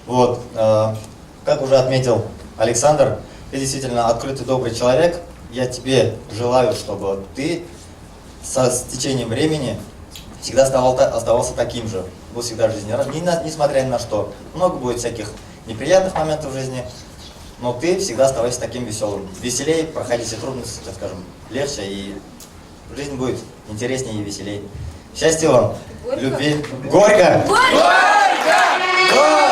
Вот, как уже отметил Александр, ты действительно открытый, добрый человек. Я тебе желаю, чтобы ты с течением времени всегда оставался таким же. Был всегда жизнерадостным, несмотря ни на что. Много будет всяких неприятных моментов в жизни, но ты всегда оставайся таким веселым. Веселее проходи все трудности, так скажем, легче, и жизнь будет интереснее и веселее. Счастья вам, Горько. любви. Горько! Горько! Горько!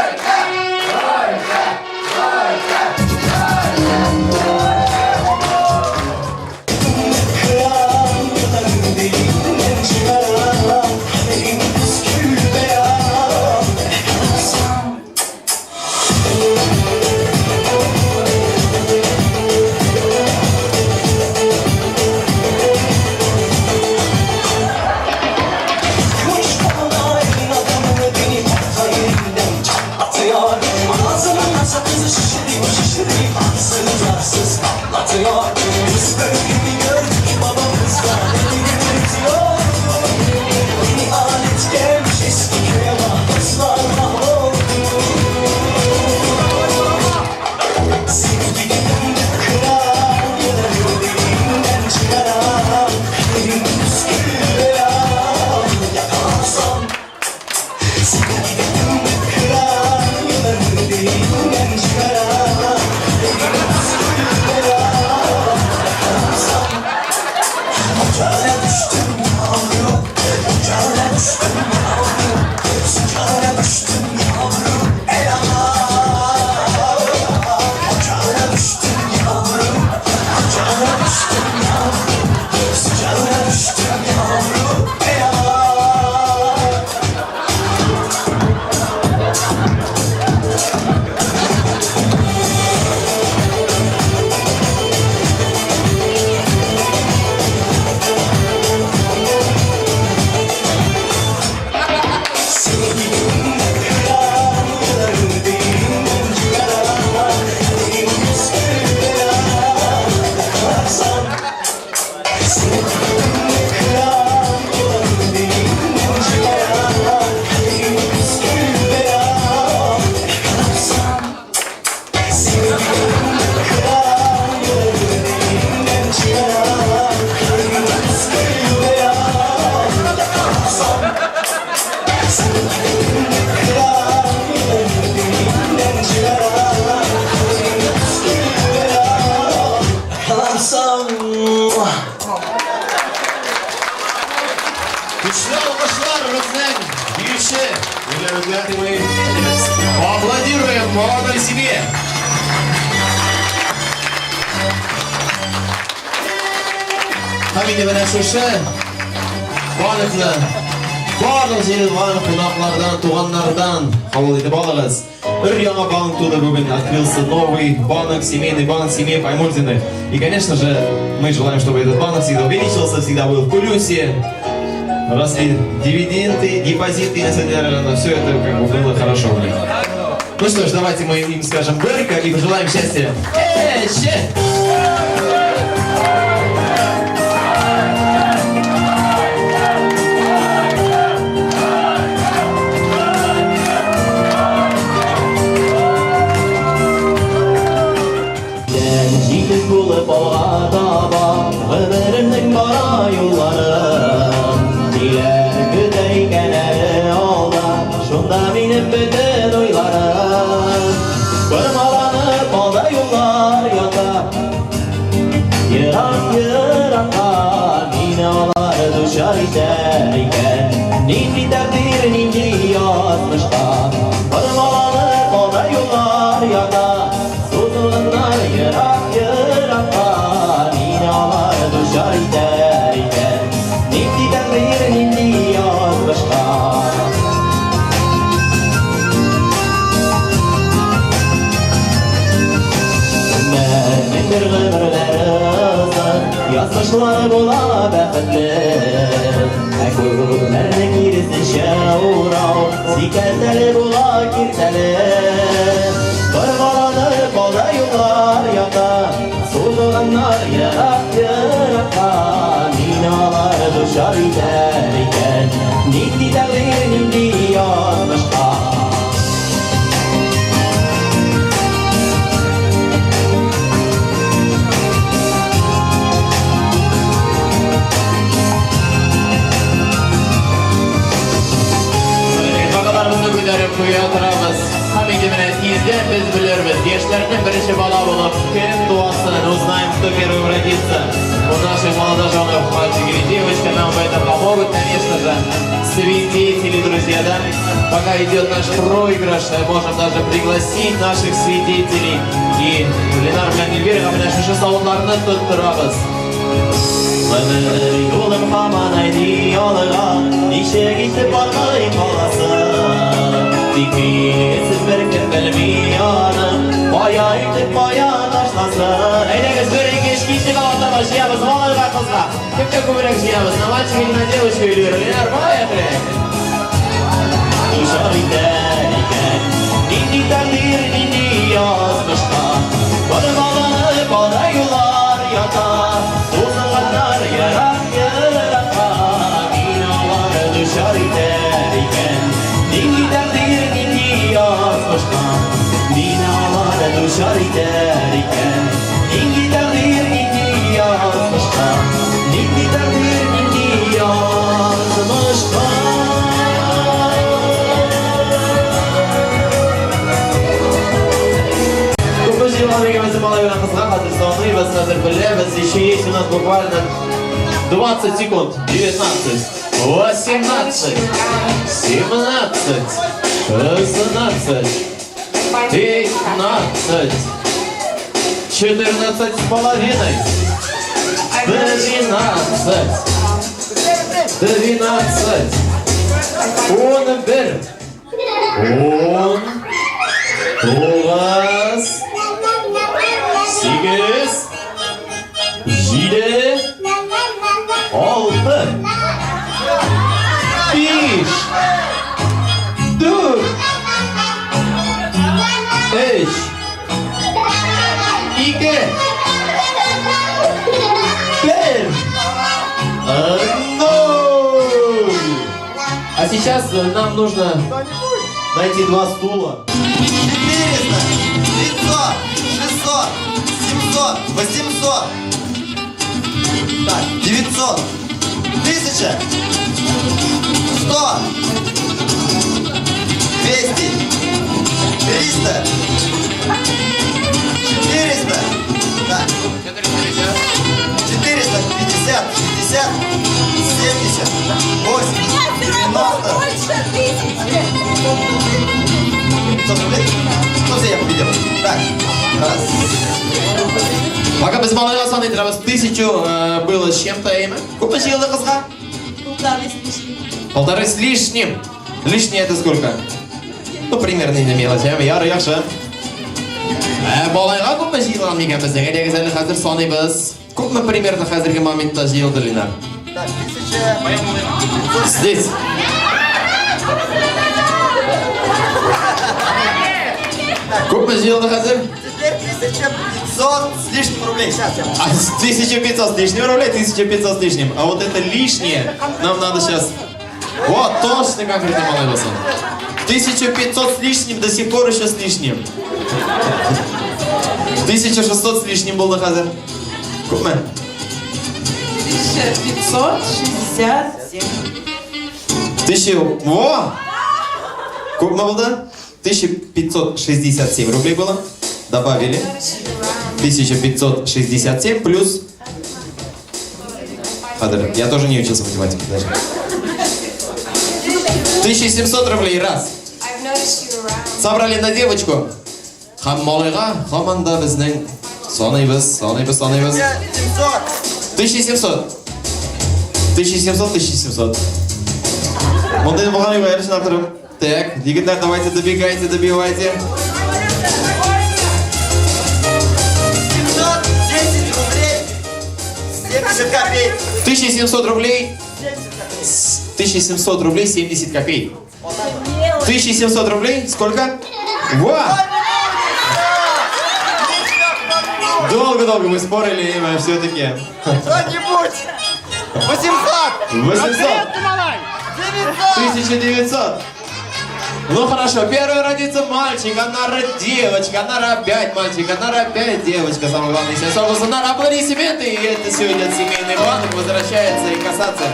Яратсам. Көчле алкышлар безнең биюче Гөләргә мы аплодируем молодой семье. Һәм инде менә шушы банкны барлык җыелган кунаклардан, туганнардан кабул итеп алыгыз. Бер яңа банк туды бүген, открылся новый банк, семейный банк семьи Паймурзиных. И, конечно же, мы желаем, чтобы этот банк всегда увеличился, всегда был в плюсе. Росли дивиденды, депозиты, на все это как бы было хорошо у них. Ну что ж, давайте мы им скажем «Берка» и пожелаем счастья. Эй, Җитез булып алга таба Гомеремнең бара юллары Ниләр көтә икән әле алда Шунда минем бөтен уйларым Бормаланып алда юллар ята Ерак-еракка мине алар дучар итәр икән Нинди тәкъдир, нинди язмышка Бормаланып алда юллар ята Сузылганнар ерак-еракка Мине алар дучар итәр икән Нинди тәкъдир, нинди язмышка Кемнәрнеңдер гомерләре озын, Язмышлары була бәхетле. Ә күпләрнең киресенчә урау, Сикәлтәле була киртәле. Боргаланып алда юллар ята, Сузылганнар ерак-еракка. Мине алар дучар итәр икән, Нинди тәкъдир, нинди язмышка. Бакаларыбызны күтәреп куя торабыз. Һәм инде менә тиздән без белербез, яшьләрнең беренче бала булып кем туасын, узнаем, кто первым родится. У наших молодоженов мальчик или девочка, нам в этом помогут, конечно же, свидетели, друзья, да? Пока идет наш проигрыш, можем даже пригласить наших свидетелей. И Ленар белән Эльвирага менә шушы савытларны тоттырабыз. Гомер юлым һаман әйди алга, Ничек итеп бармый каласын. Тик билгесез беркем белми аны, Кая илтеп, кая ташласын. Әйдәгез, бер, ике, өч, киттек, алга таба җыябыз, малайга, кызга. Кемгә күбрәк җыябыз, на мальчика или на девочку, Эльвира? Ленар, поехали! Дучар итәр икән, Нинди тәкъдир, нинди язмышка. Бормаланып алда юллар ята, Сузылганнар ерак-еракка. Мине алар дучар итәр икән, Нинди тәкъдир, нинди язмышка. Мине алар дучар итәр икән, Нинди тәкъдир, нинди язмышка. Нинди тәкъдир, нинди язмышка. Күпме җыелган икән малай белән кызга, хәзер саныйбыз, хәзер беләбез. Еще есть у нас буквально 20 секунд. 19, 18, 17, 16, 15, 14 с половиной, 13, 12, 11, 10, 9, 8, 7, 6, 5, 4, 3, 2, 1, 0. А сейчас нам нужно найти два стула. 400, 500, 600, 700, 800, так, 900, 1000, 100, 200, 300, 400, так. 500 рублей? Ну все, я победил. Так, раз. Пока без малайга саный торабыз. 1000 было с чем-то имя. Күпме җыелды кызга? Полторы с лишним. Полторы с лишним. Лишнее это сколько? Ну, примерно инде мелочь, әме ярый, яхшы. Ә, малайга күпме җыелган микән безнең? Әйдәгез әле хәзер саныйбыз. Күпме примерно хәзерге моментта җыелды, Ленар? Так, 1000. Здесь. Күпме җыелды хәзер? Теперь 1500 с лишним рублей. Сейчас я. А, 1500 с лишним рублей, 1500 с лишним. А вот это лишнее нам надо сейчас. Вот, точно конкретно малай булсын. 1500 с лишним, до сих пор еще с лишним. 1600 с лишним булды хәзер. Күпме? 1567. Тысяча... Во! Күпме булды? 1567 рублей было. Добавили. 1567 плюс... Хәзер, я тоже не учился математике даже. 1700 рублей раз. Собрали на девочку. Һәм малайга һаман да безнең саныйбыз, саныйбыз, саныйбыз. 700. 1700. 1700, 1700. Мондый булган юк әле чынлап торып. Так, егетләр, давайте добегайте, добивайте. 710 рублей. 70 копеек. 1700 рублей. 1700 рублей 70 копеек. 1700 рублей? Сколько? Во! Долго-долго мы спорили, и мы все-таки... Что-нибудь! 800! 800! 900! 1900! Ну хорошо, первый родится мальчик, аннары девочка, аннары опять мальчик, аннары опять девочка. Самое главное, сейчас аннары аплодисменты, и это сегодня семейный банк возвращается и касаться.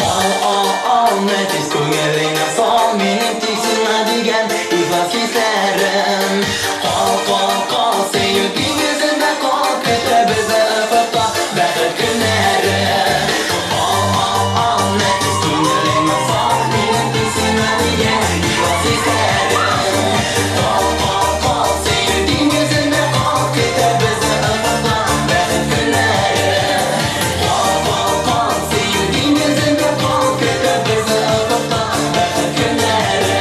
Ал, ал, ал, нәфис күңелеңә сал, минем тик сиңа дигән ихлас хисләрем. Кал, кал, кал, сөю диңгезендә кал, көтә безне офыкта бәхет көннәре. Ал, ал, ал, нәфис күңелеңә сал, минем тик сиңа дигән ихлас хисләрем. Кал, кал, кал, сөю диңгезендә кал, көтә безне офыкта бәхет көннәре. Кал, кал, кал, сөю диңгезендә кал, көтә безне офыкта бәхет көннәре.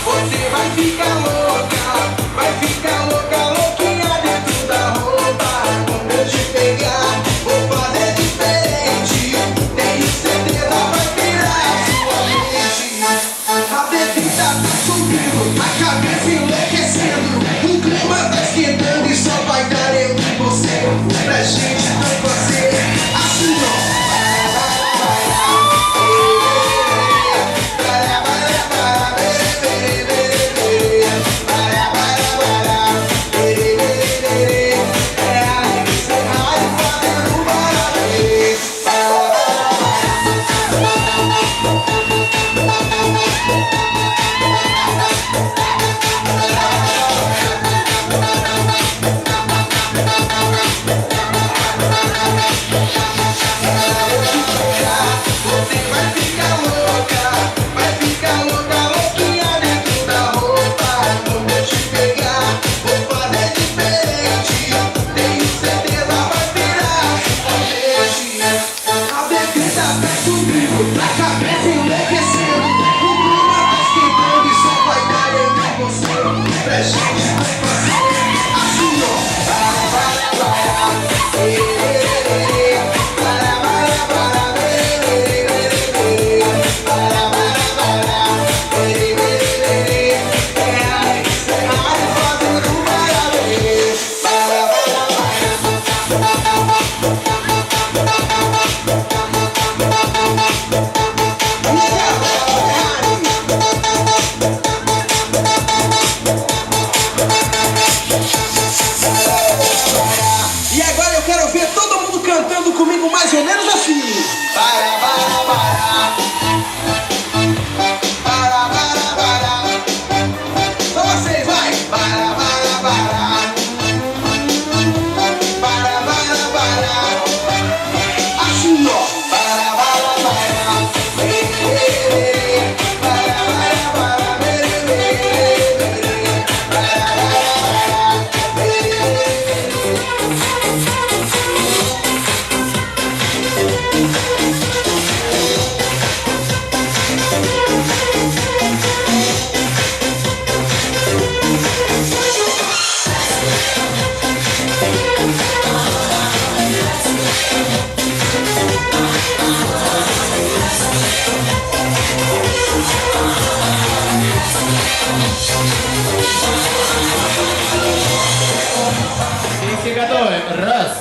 Você vai ficar louca, vai ficar louca, louquinha dentro da roupa. Quando eu te pegar, vou fazer diferente. Tenho certeza, vai virar sua mente. A bebida tá subindo, a cabeça enlouquecendo. O clima tá esquentando e só vai dar eu e você. Pra gente não fazer assim, ó. Você vai ficar louca, vai ficar louca, louquinha dentro da roupa. Quando eu te pegar, vou fazer diferente. Tenho certeza, vai virar sua mente. A bebida tá subindo, a cabeça enlouquecendo. O clima tá esquentando e só vai dar eu e você. Pra gente não fazer assim, ó. Cantando comigo mais ou menos assim. Para, para, para. Para, para, para. Só vocês, vai. Para, para, para. Para, para, para. Assim, ó. Para, para, para. Para, para, para. Para, para, Все готовы? Раз,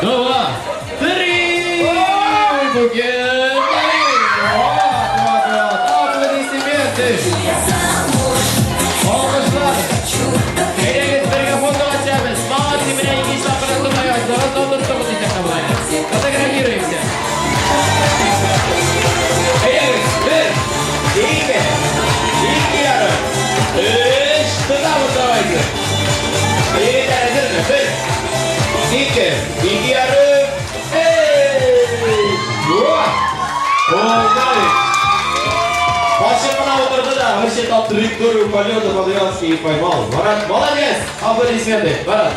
два, три! Букет! Вот, вот, вот. Аплодисменты! Алкышлар! Әйдәгез бергә фотога төшәбез. Молодцы, менә икенче тапкыр Фотографируемся. Әйдәгез, бер, ике, ике ярым, өч, тотабыз давайте. Егетләр, әзерме? Бер, ике, ике ярым, өч. Ой, Башын гына утырды да, высчитал траекторию полета по и поймал. Марат, молодец! Аплодисменты. Марат.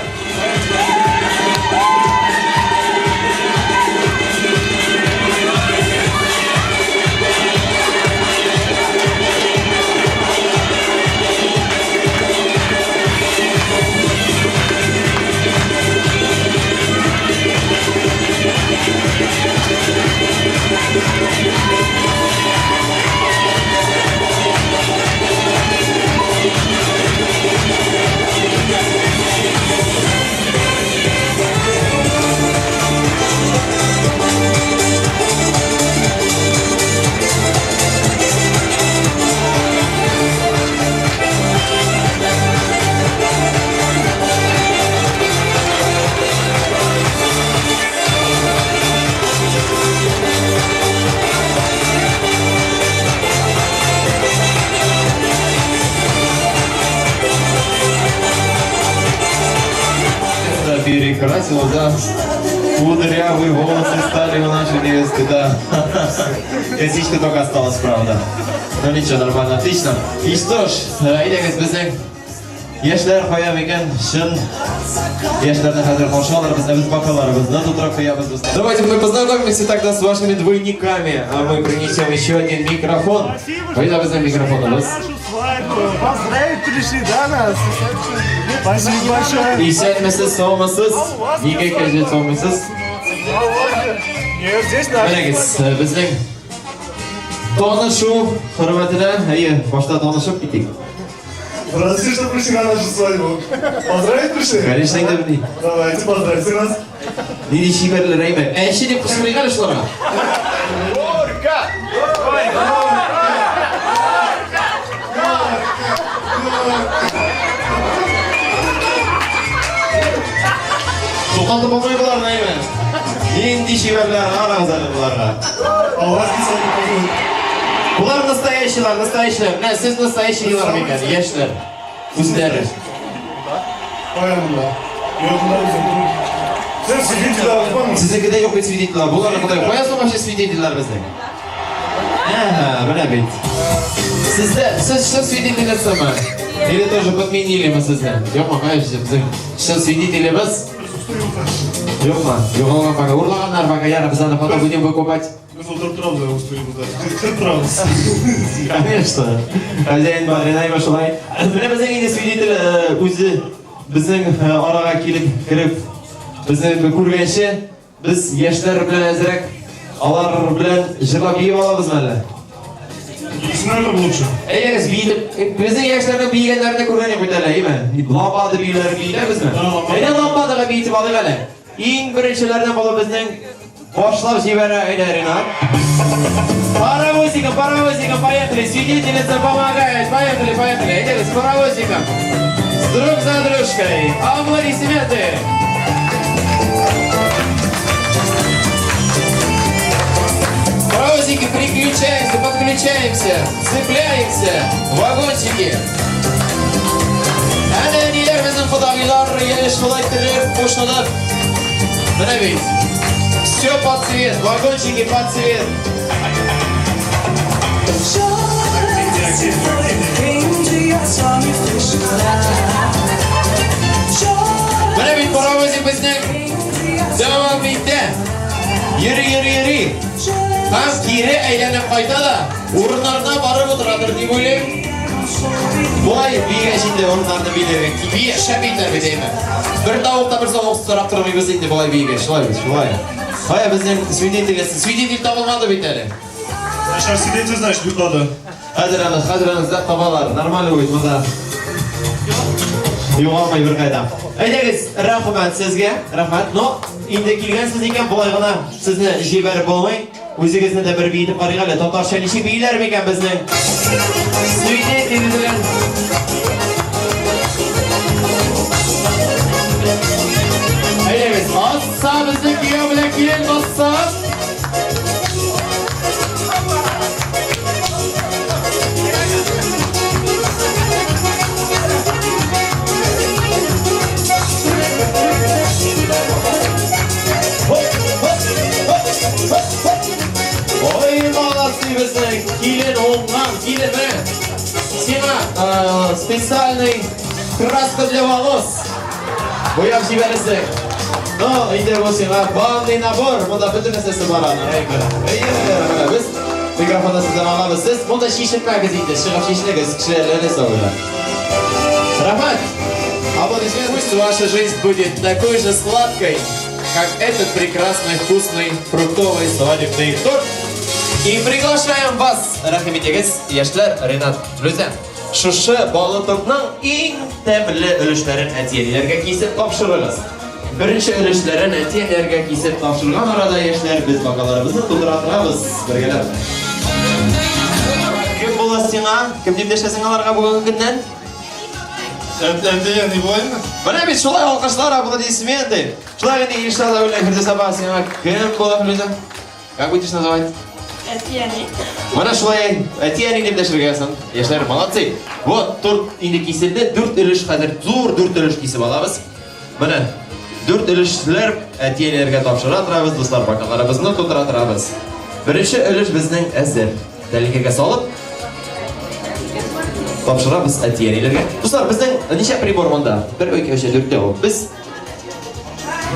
Перекрасила, да. Кудрявые волосы стали у нашей невесты, да. Косичка только осталась, правда. Ну ничего, нормально, отлично. И что ж, әйдәгез безнең яшьләр кая микән? Чын яшьләрне хәзер каршы алырбыз, ә без бокалларыбызны тутырып куябыз. Давайте мы познакомимся тогда с вашими двойниками. А мы принесем еще один микрофон. Кайда безнең микрофоныбыз? Поздравить пришли, да, нас? Спасибо большое. Исәнмесез, саумысыз? Нигә кәҗә саумысыз? Нет, здесь наш. Менәгез, безнең танышу хөрмәтенә, әйе, башта танышып китик. Здравствуйте, что пришли на нашу свадьбу. Поздравить пришли? Конечно, инде. Давайте, поздравьте нас. Нинди чибәрләр, әйме? Әче дип кычкырыйк әле шуларга. Горько! Туктатып булмый боларны, әйме? Нинди чибәрләр, карагыз әле боларга. Болар настоящийлар, настоящийлар. Менә сез настоящийлар микән, яшьләр. Үзләре. Сез свидетельләр бармы? Сезнекедә юк бит свидетельләр. Боларны Ходай кая соң вообще свидетельләр безнең? Әһә, менә бит. Сездә, сез чын свидетельницамы? Или тоже подменили мы сезне? Юкмы, конечно, безнең чын свидетелебез. Юкмы? Югалган пока. Урлаганнар пока, ярар, без аны потом будем выкупать. Без утырып торабыз, устроебызда. Көтеп торабыз. Конечно. Хозяин бар, Ринайма шулай. Менә безнең инде свидетель үзе безнең арага килеп кереп, безне күргәнче, без яшьләр белән әзрәк алар белән җырлап биеп алабызмы әллә? Биесеннәр лучше. Әйдәгез, биетеп, безнең яшьләрнең биегәннәрен дә күргән юк бит әле, әйме? Ламбада биюләрен биетәбезме? Әйдә ламбадага биетеп алыйк әле. Иң беренчеләрдән булып безнең башлап җибәрә әйдә Ренат. Паровозиком, паровозиком, поехали. Свидетельница помогает. Поехали, поехали. Әйдәгез, паровозиком. Друг за дружкой. Аплодисменты. Паровозики, приключаемся, подключаемся, цепляемся, вагончики. Әнә әниләр безнең кодагыйлар, янә шулай иттереп, кушылып. Менә бит. Все под цвет, вагончики под цвет. Менә бит паровозик безнең дәвам итә. Йөри, йөри, йөри. Һәм кире әйләнеп кайта да, урыннарына барып утырадыр дип уйлыйм. Болай бигәч инде урыннарны биләргә. Би шәп итәр бит әйме. Бер тавык та бер савык сорап тормыйбыз инде болай бигәч. Шулай бит, шулай. Кая безнең свидетель, свидетель табылмады бит әле. Сейчас свидетель, значит, йоклады. Хәзер аны, хәзер аны эзләп табалар. Нормально будет монда. Югалмый беркайда. Әйдәгез, рәхмәт сезгә, рәхмәт. Но инде килгәнсез икән, болай гына сезне җибәреп булмый. Үзегезне дә бер биетеп карыйк әле. Татарча ничек бииләр микән безнең? Свидетель белән. Әйдәгез, асса безнең кияү белән килен басса. Ой, молодцы безнең килен уңган, килен менә. Сиңа специальный краска для волос. Буяп җибәрерсең. Ну, инде бу сиңа банный набор. Монда бөтен нәрсәсе бар аның. Әй, менә. Әй, менә без микрофонны сездән алабыз. Сез монда чишенмәгез инде, чыгып чишенегез, кешеләр нәрсә уйлар. Рәхмәт. Аплодисменты. Пусть ваша жизнь будет такой же сладкой, как этот прекрасный вкусный фруктовый свадебный торт. И приглашаем вас, рәхим итегез, яшьләр, Ренат, Флүзә. Шушы баллы тортның иң тәмле өлешләрен әти-әниләргә кисеп тапшырыгыз. Беренче өлешләрен әти-әниләргә кисеп тапшырган арада, яшьләр, без бокалларыбызны тутыра торабыз бергәләп. Кем була сиңа? Кем дип дәшәсең аларга бүгенге көннән? Әти-әни була инде. Менә бит шулай алкышлар, аплодисменты. Шулай инде Илшат белән Фирдүс апа сиңа кем була, Фирдүс? Как будешь называть? Әти-әни. Менә шулай әти-әни дип дәшергә язсын. Яшьләр молодцы. Вот, торт инде киселде. Дүрт өлеш хәзер зур дүрт өлеш кисеп алабыз. Менә дүрт өлешләр әти-әниләргә тапшыра торабыз, дуслар, бокалларыбызны тутыра торабыз. Беренче өлеш безнең әзер. Тәлинкәгә салып тапшырабыз әти-әниләргә. Дуслар, безнең ничә прибор монда? Бер, ике, өч, дүртәү. Без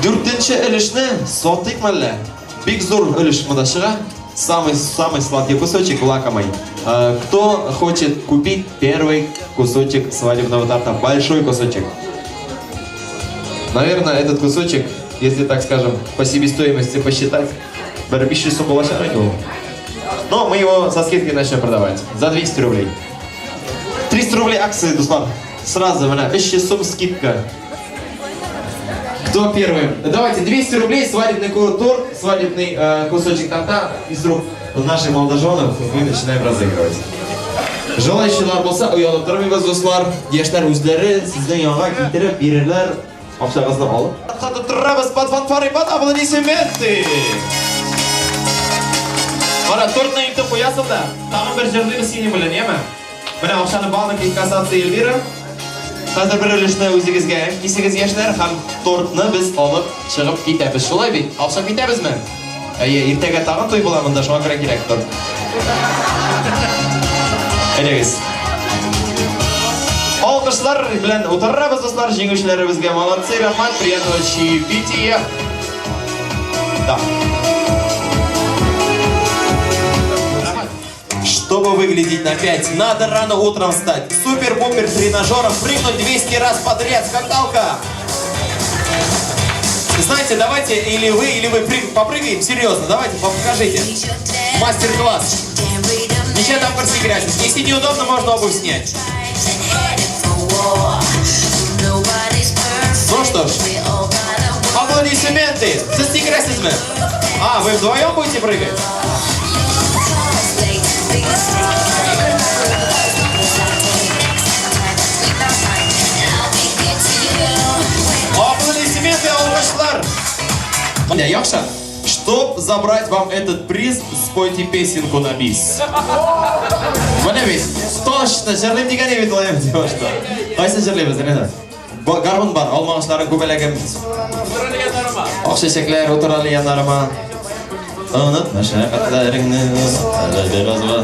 дүртенче өлешне сатыйк мәллә? Бик зур өлеш монда чыга. Самый самый сладкий кусочек лакомый. Кто хочет купить первый кусочек свадебного торта? Большой кусочек. Наверное, этот кусочек, если так скажем, по себестоимости посчитать, бер 500 сум булачак инде ул. Но мы его со скидкой начнем продавать. За 200 рублей. 300 рублей акции, дуслар. Сразу, менә, 300 сум скидка. Кто первый? Давайте 200 рублей, свадебный торт, свадебный кусочек торта из рук наших молодоженов мы начинаем разыгрывать. Желающийлар булса, оялып тормыйбыз, дуслар. Яшьләр үзләре сезнең янга китереп бирерләр, акчагызны алып. Тоттырабыз под фанфары, под аплодисменты. Кара, тортны илтеп куясың да, тагын бер җырлыйбыз синең белән, яме? Менә акчаны банк инкассация Эльвира. Хәзер бер өлешне үзегезгә кисегез, яшьләр, һәм тортны без алып чыгып китәбез. Шулай бит? Алып чыгып китәбезме? Әйе, иртәгә тагын туй була монда, шуңа күрә кирәк торт. Әйдәгез. Алкышлар белән утырабыз, дуслар, җиңүчеләребезгә. Молодцы, рәхмәт, приятного чаепития. Да. Чтобы выглядеть на 5, надо рано утром встать. Супер-пупер тренажером прыгнуть 200 раз подряд. Скакалка. Знаете, давайте или вы попрыгаем. Серьезно, давайте, покажите. Мастер-класс. Ничего там просекретить. Если неудобно, можно обувь снять. Ну что ж, аплодисменты. Сез сикерәсезме? А, вы вдвоем будете прыгать? Аплодисменты, алкышлар. Яхшы. Чтоб забрать вам этот приз, спойте песенку на бис. Менә бит, точно, җырлыйм дигән бит ул девушка. Кайсы җырлыйбыз, Ренат? Гармун бар, алма агачлары күбәләгем. Ак чәчәкләр утыра әле яннарыма. Онытма мәшәкатьләреңне, әле беразга.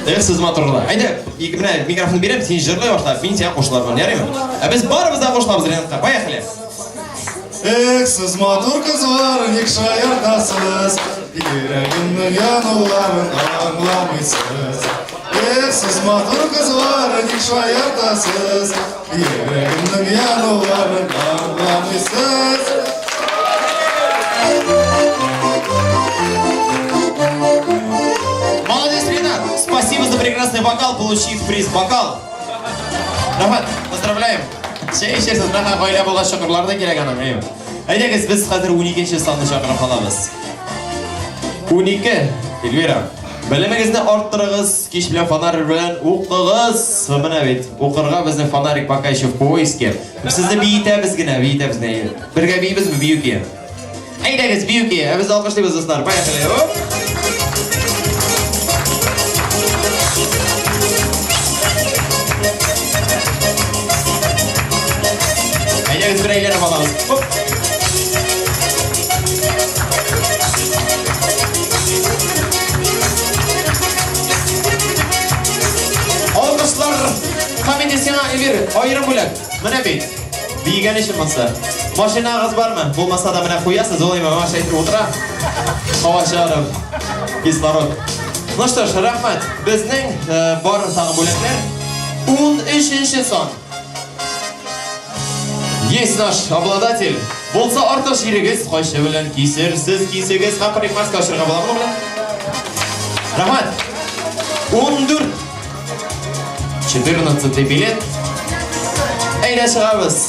Эх, сез матурлар. Әйдә, ике менә микрофон бирәм, син җырлый башла, мин сиңа кушылармын, ярыймы? Ә без барыбыз да кушылабыз Ренатка. Поехали. Эх, сез матур кызлар, ник шаяртасыз? Йөрәгемнең януларын аңламыйсыз. Эх, сез матур кызлар, ник шаяртасыз? Йөрәгемнең януларын аңламыйсыз. Молодец, Ренат! Спасибо за прекрасный вокал, получив приз бокал. Рәхмәт, поздравляем. Чәй эчәрсез, рәхмәт, гаилә булгач чакырулар да кирәк аның, әйе. Әйдәгез, без хәзер 12 санны чакырып калабыз. 12, Эльвира. Белемегезне арттырыгыз, кич белән фонарь белән укыгыз. Менә бит, укырга безнең фонарик пока еще в поиске. Сезне биетәбез генә, биетәбез генә. Бергә биибезме, бию көе? Әйдәгез, бию көе. Ә без алкышлыйбыз, дуслар. Поехали. Оп. Әйдәгез, бер әйләнеп алабыз. Оп. Алкышлар. Һәм инде сиңа, Эльвира, аерым бүләк. Менә бит. Биегән өчен монсы. Машинагыз бармы? Булмаса да менә куясыз, ул имә машина итеп утыра. Һава чыгарып. Кислород. Ну что ж, рәхмәт. Безнең э, бар тагы бүләкләр. 13 сан. Есть наш обладатель. Булса артык җирегез кайчы белән кисерсез, кисегез һәм парикмахерская ачырга була моның белән. Рәхмәт. 14. 14 билет. Әйдә чыгабыз.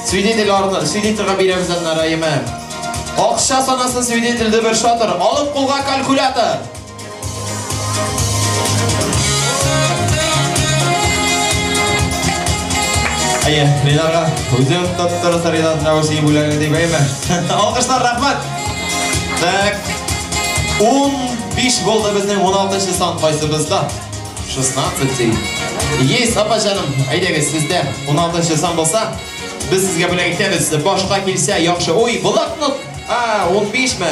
Свидетель арны, свидетельгә бирәбез аннары әйеме. Акча санасын свидетельде бер шатыр. Алып кулга калькулятор. Әйе, Ринарга үзем тоттырса Ринат Нәвәси бүләген дип әйме. Алкышлар, рәхмәт. Так. 15 булды безнең 16 сан кайсыбызда? 16. Есть, апа җаным, әйдәгез сездә 16 сан булса, без сезгә бүләк итәбез. Башка килсә яхшы. Ой, блокнот. А, 15 ме?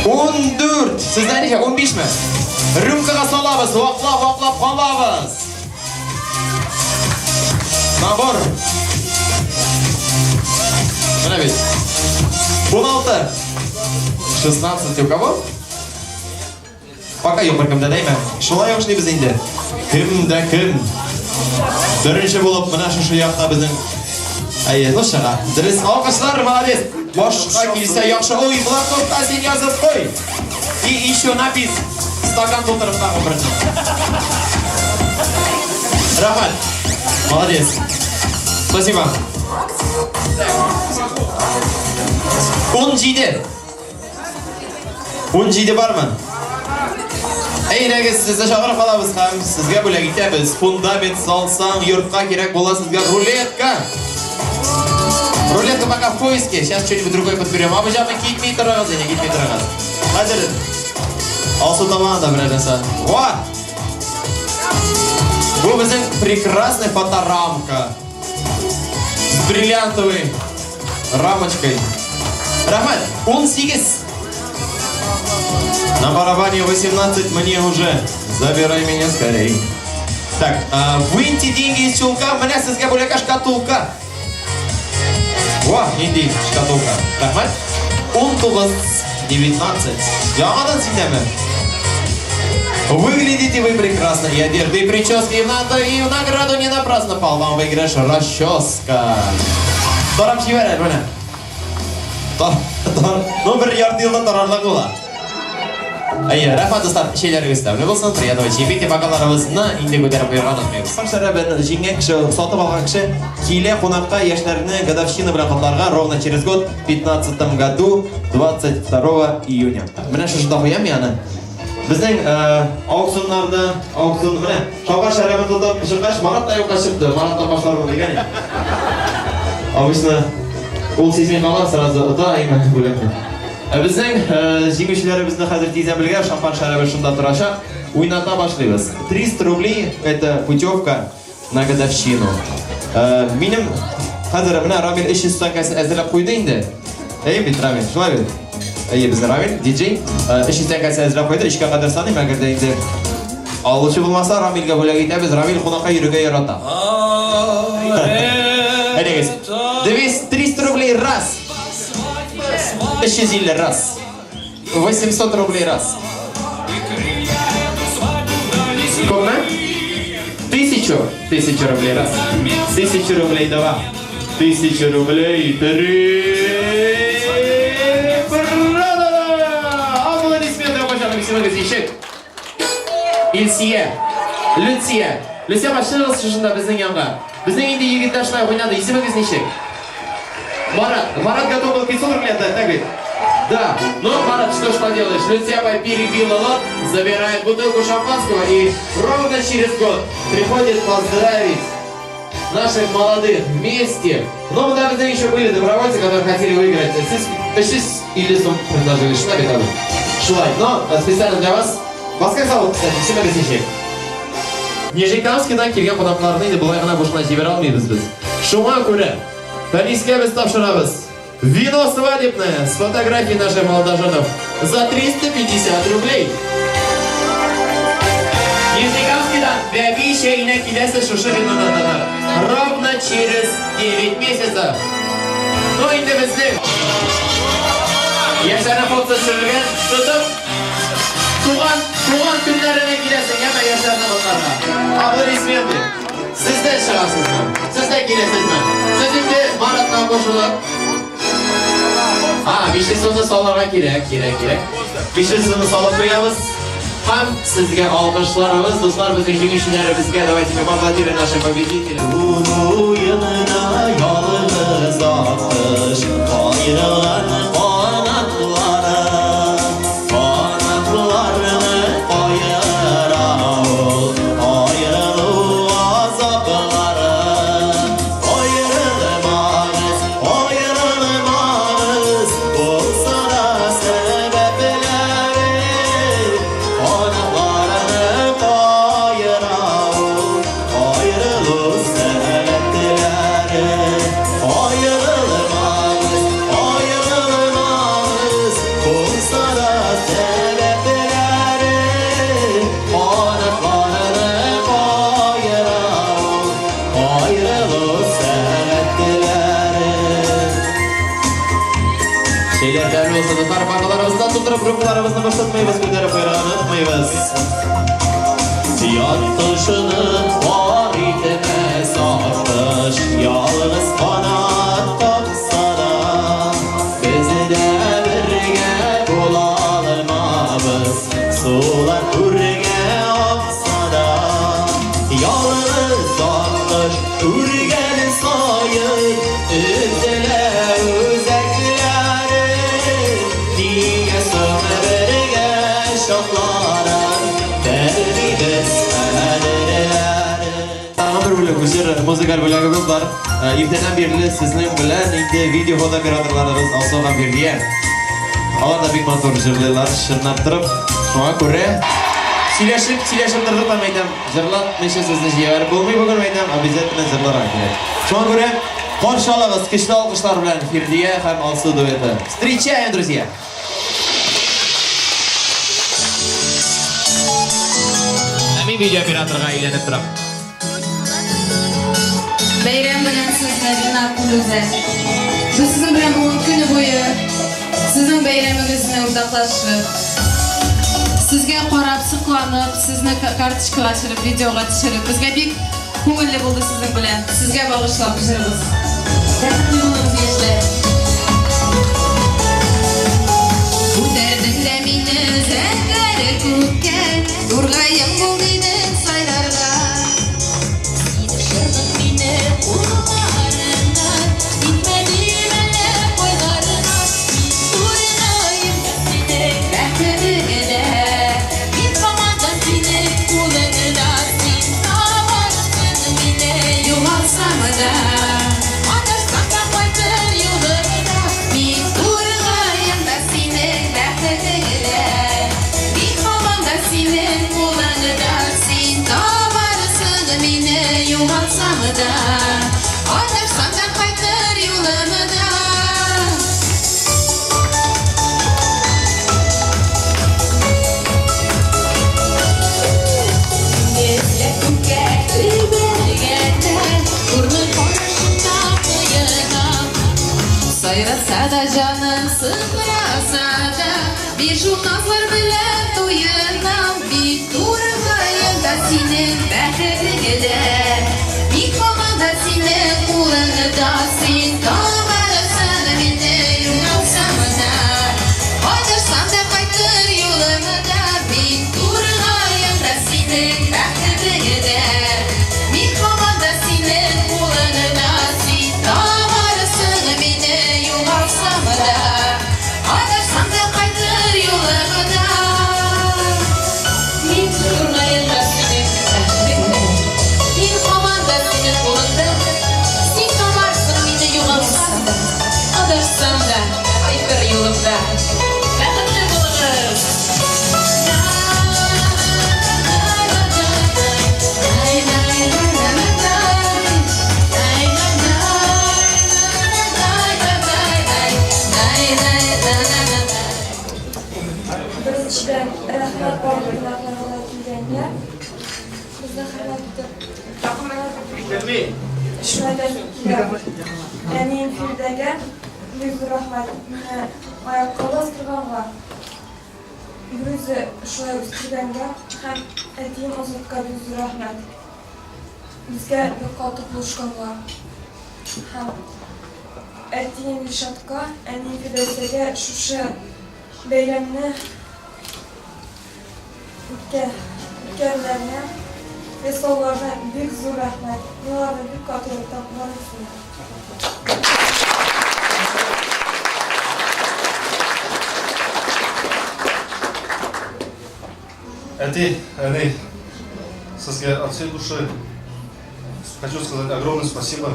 14. Сездә ничә? 15 ме? Рюмкага салабыз, ваклап, ваклап калабыз. Набор. Менә бит. 16. 16 у кого? Пока юк беркемдә дәйме? Шулай ук эшлибез инде. Кем дә кем. Беренче булып менә шушы якта безнең Әйе, ну чыга. Дөрес, алкышлар, молодец. Башка килсә яхшы. Ой, блокнотка син язып куй. И еще напис. Стакан тутырып тагын берне. Рәхмәт. Молодец. Спасибо. 17. 17 бармы? Әйдәгез, сезне чакырып калабыз һәм сезгә бүләк итәбез. Фундамент салсаң, йортка кирәк була сезгә рулетка. Рулетка пока в поиске. Сейчас что-нибудь другое подберем. Абыҗамы китми торыгыз, инде китми торыгыз. Хәзер Алсу табан да берәр нәрсә. Во! Бу безнең прекрасный фоторамка. С бриллиантовой рамочкой. Рәхмәт, 18. На барабане 18 мне уже. Забирай меня скорей. Так, а, выньте деньги из чулка. Менә сезгә бүләккә шкатулка. Во, нинди шкатулка. Рәхмәт. 19, 19. Яңадан синдәме? Выглядите вы прекрасно, и одежды, и прически, и в, надо, и в награду не напрасно пал вам выигрыш расческа. Тарап җибәр әле менә. Тар, тар, ну бер ярты елда тарарлык була. Әйе, рәхмәт дуслар, чәйләрегез тәмле булсын, приятного чаепития, бокалларыбызны инде күтәреп куярга онытмыйбыз. Шәрабын җиңгән кеше, сатып алган кеше килә кунакка яшьләрне годовщина белән котларга ровно через год, в 15 году, 22 июня. Менә шушында куям мин аны. Безнең аукционнарда, аукцион менә шалкан шәрабын тотып чыккач, Марат та юкка чыкты. Марат та башлар дигән. Обычно. Ул сизми кала, сразу ота, әйме бүләкне. Ә безнең җиңүчеләребезне хәзер тиздән белгән шампан шәрабе шунда торачак. Уйната башлыйбыз. 300 рублей это путевка на годовщину. Минем хәзер менә Рамил 300 тәңкәсен әзерләп куйды инде. Әйе бит, Рамил, шулай бит? Әйе, безнең Рамил, диджей. 300 тәңкәсен әзерләп куйды, өчкә кадәр саныйм, әгәр дә инде алучы булмаса, Рамилгә бүләк итәбез. Рамил кунакка йөрергә ярата. Әйдәгез. 300 рублей раз. 350 раз. 800 рублей раз. Күпме? Тысячу. 1000 рублей раз. 1000 рублей два. 1000 рублей три. Продано! Аплодисменты, пожалуйста, исемегез ничек? Илсия. Люция. Люция апа, чыгыгыз шушында безнең янга. Безнең инде егетләр шулай уйнады. Исемегез ничек? Марат. Марат готов был 500 рублей отдать, так ведь? Да. Ну, Марат, что ж поделаешь? Люция апа перебила лот, забирает бутылку шампанского и ровно через год приходит поздравить наших молодых вместе. Но мы даже еще были добровольцы, которые хотели выиграть. Сез 350 сум предложили. Шулай бит, абый? Шулай. Но специально для вас. Вас как зовут, кстати? Исемегез ничек? Нижнекамскидан килгән кунакларны инде болай гына бушына җибәрә алмыйбыз без. Шуңа күрә Фәнискә без тапшырабыз вино свадебное с фотографией наших молодоженов за 350 рублей. Нижнекамскидан бәби чәенә киләсе шушы винодан татар. Ровно через 9 месяцев. Ну инде безнең яшьләрнең фотосы төшерелгән тотып туган туган көннәренә киләсең, яме яшьләрне котларга. Аплодисменты. Сез дә чыгасызмы? Сез дә киләсезме? Сез инде Маратка кушылып. А, 500 сумны салырга кирәк, кирәк, кирәк. 500 сумны салып куябыз. Һәм сезгә алкышларыбыз, дуслар, безнең җиңүчеләребезгә. Давайте мы поаплодируем нашим победителям. Уенына ялгыз аккош каерылган канатлары, канатларны каера ул, аерылу азаплары. Аерылмагыз, аерылмагыз, булса да сәбәпләре, канатларны каера ул, аерылу сәбәпләре. Аерылмагыз, аерылмагыз, булса да сәбәпләре, канатларны каера ул, аерылу сәбәпләре. Чәйләр тәмле булсын, дуслар, бакаларыбыздан тутырып, рюмкаларыбызны бушатмыйбыз, күтәреп куярга онытмыйбыз. Ят кошны бар итмәс аккош, ялгыз канат какса да, без дә бергә була алмабыз, сулар түргә акса да. Ялгыз аккош үргән саен өзелә үзәкләре, нигә соң бергә чакларын белмибез кадерләрен. Тагын бер бүләк, үзе музыкаль бүләгебез бар. Иртәдән бирле сезнең белән инде видео фото операторларыбыз Алсу һәм Фирдия. Алар да бик матур җырлыйлар, чынлап торып. Шуңа күрә сөйләшеп, сөйләшеп тордык та мәйтәм, җырлатмыйча сезне җибәреп булмый бүген мәйтәм, обязательно җырларга кирәк. Шуңа күрә каршы алыгыз көчле алкышлар белән Фирдия һәм Алсу дуэты. Встречаем, друзья! Ә мин видеооператорга әйләнеп торам. Бәйрәм белән сезне, Ринат, Флүзә. Без сезнең белән бүген көне буе сезнең бәйрәмегезне уртаклашып, сезгә карап, сокланып, сезне карточкага төшереп, видеога төшереп, безгә бик күңелле булды сезнең белән. Сезгә багышлап җырыбыз. Бәхетле булыгыз, яшьләр. Күтәрдең дә мине зәңгәр күккә, тургаем бул дидең сайрарга. Син очырдың мине кулларыңнан, китмәдем әллә кайларга. Мин тургаем да синең бәхетеңә, мин һаман да синең кулыңда. Син табарсың мине югалсам да, адашсам да кайтыр юлыңа. Сайраса да җаным, сыкраса да, Мин шул назлар белән туенам. Мин турыгаем да синең бәхетеңдә. Мин һаман да синең кулыңда, Син табарсың мине югалсам да. Адашсам да кайтыр юлымда, Мин турыгаем да синең бәхетеңдә. Мин һаман да синең кулыңда, Син табарсың мине югалсам да. Адашсам да кайтыр юлымда. Мин турыгаем да синең бәхетеңдә. Мин һаман да синең кулыңда. Син табарсың мине югалсам да. Адашсам да кайтыр юлымда. Бәхетле булыгыз! Беренчедән, рәхмәт барлык кунакларга килгәнгә. Безне хөрмәт итеп. Шулай да килә. Әнием Фирдәгә бик зур рәхмәт. Мине аякка бастырганга, берүзе шулай үстергәнгә һәм әтием Азатка бик зур рәхмәт. Безгә бик каты булышканга. Һәм әтием Илшатка, әнием Фирдәүсәгә шушы бәйрәмне үткәрүләренә, ясауларына бик зур рәхмәт. Мин аларны бик каты яратам, барысын да. Әти, әни, сезгә от всей души хочу сказать огромное спасибо.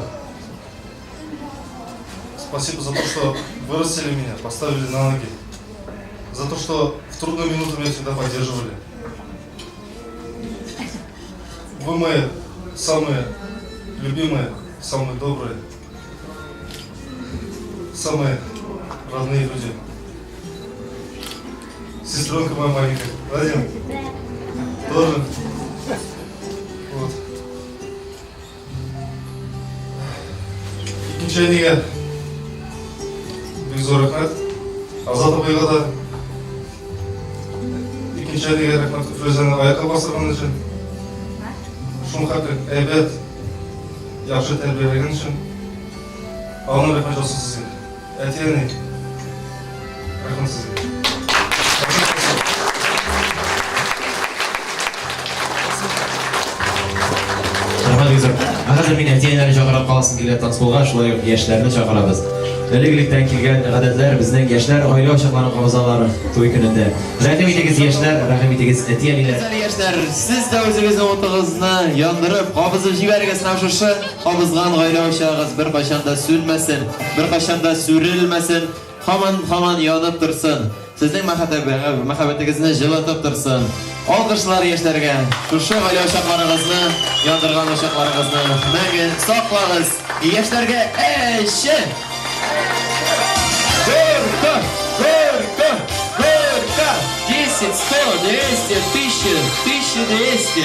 Спасибо за то, что вырастили меня, поставили на ноги. За то, что в трудную минуту меня всегда поддерживали. Вы мои самые любимые, самые добрые, самые родные люди. Сестренка моя маленькая, Владимир, тоже. Вот. Икенче әнигә бик зур рәхмәт. Азат абыйга да икенче әнигә рәхмәт Флүзәне аякка бастырган өчен. Шул хәтле әйбәт, яхшы тәрбияләгән өчен. Алланың рәхмәт яусын сезгә. Әти-әни, рәхмәт сезгә. Рәхмәт бик зур. Ә хәзер мин әти-әниләрне чакырып каласым килә танцполга, шулай ук яшьләрне чакырабыз. Элек-электән килгән гадәтләр безнең яшьләр гаилә учакларын кабызалар туй көнендә. Рәхим итегез, яшьләр, рәхим итегез, әти-әниләр. Яшьләр, сез дә үзегезнең утыгызны яндырып, кабызып җибәрегез һәм шушы кабызган гаилә учагыгыз беркайчан да сүнмәсен, беркайчан да сүрелмәсен, һаман-һаман янып торсын. Сезнең мәхәббәтегезне җылытып торсын. Алкышлар яшьләргә. Шушы гаилә учакларыгызны, яндырган учакларыгызны мәңге саклагыз. Яшьләргә әче! Горько! Горько! Горько! 10, 100, 200, 1000, 1200.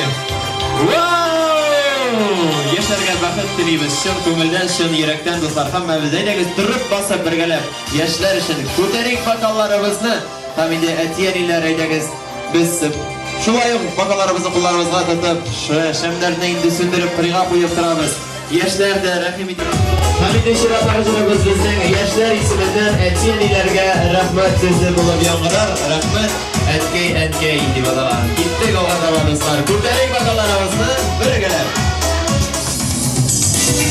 Вау! Яшьләргә бәхет телибез. Чын күңелдән, чын йөрәктән, дуслар. Һәммәбез әйдәгез торып басып бергәләп яшьләр өчен күтәрик бокалларыбызны. Һәм инде әти-әниләр әйдәгез без шулай ук бокалларыбызны кулларыбызга тотып, шәмнәрне инде сүндереп кырыйга куеп торабыз. Яшьләр дә рәхим итеп. Һәм инде чираттагы җырыбыз безнең яшьләр исеменнән әти-әниләргә рәхмәт сүзе булып яңгырар. Рәхмәт, әткәй, әнкәй дип аталган. Киттек алга таба, дуслар. Күтәрик бокалларыбызны бергәләп.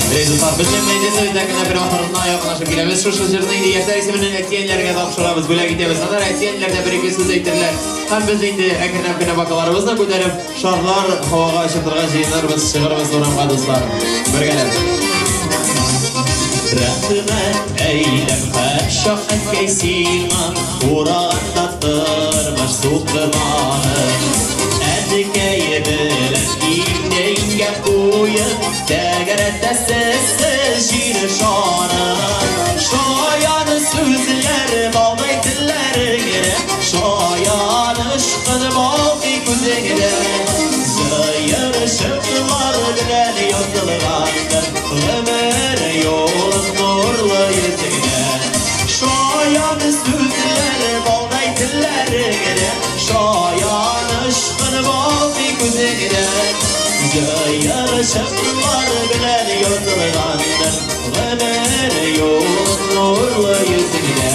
Әй, дуслар, без инде сүздә генә бер ахырына якынлашып киләбез. Шушы җырны инде яшьләр исеменнән әти-әниләргә тапшырабыз, бүләк итәбез. Аннары әти-әниләр дә бер-ике сүз әйтерләр. Һәм без инде әкренләп кенә бокалларыбызны күтәреп, шарлар һавага очыртырга җыенырбыз, чыгырбыз урамга, дуслар. Бергәләп. Рәхмәт әйләм һәрчак әткәй сиңа, ураганда тормыш сукмагын. Әткәй белән иңне-иңгә куеп, тәгәрәтәсез сез җир шарын. Шаян сүзләр балдай телләреңә, шаян очкын балкый күзеңдә. Җыерчыклар белән язылгандыр гомер юлың нурлы йөзеңдә. Җыерчыклар белән язылгандыр гомер юлың нурлы йөзеңдә.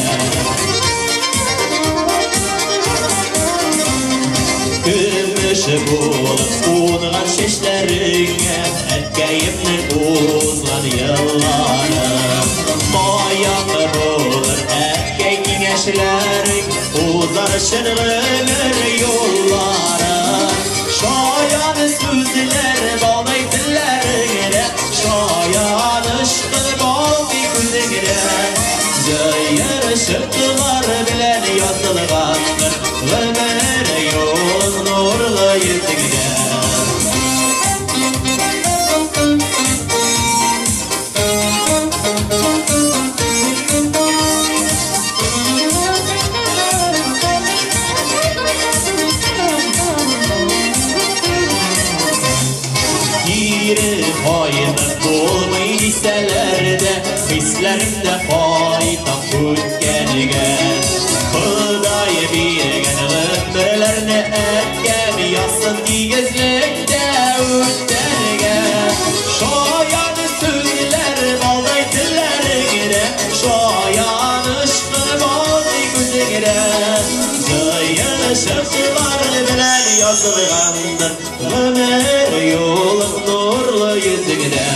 Көмеш булып кунган чәчләреңә әткәемнең узган еллары. Маяк булыр әткәй киңәшләрең, узар чын гомер юллары. Шаян сүзләр балдай телләреңдә, шаян ышкын балкый күзеңдә. Җыерчыклар белән язылгандыр гомер юлың нурлы йөзеңдә. Кире кайтып булмый дисәләр дә, хисләремдә кайтам үткәнгә. Ходай биргән гомерләрне әткәм язсын тигезлектә үтәргә. Шаян сүзләр балдай телләреңдә, шаян ышкын балдай күзеңдә. Җыерчыклар белән язылгандыр гомер юлың нурлы йөзеңдә.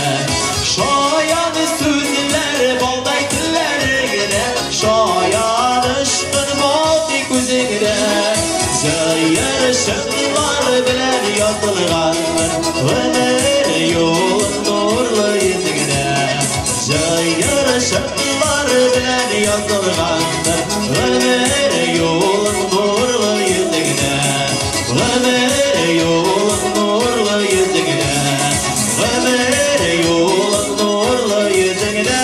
Шаян сүзләр балдай телләреңдә, шаян ышкын балкый күзеңдә. Җыерчыклар белән язылгандыр гомер юлың нурлы йөзеңдә. Җыерчыклар белән язылгандыр гомер юлың нурлы йөзеңдә. Гомер юлың нурлы йөзеңдә. Гомер юлың нурлы йөзеңдә.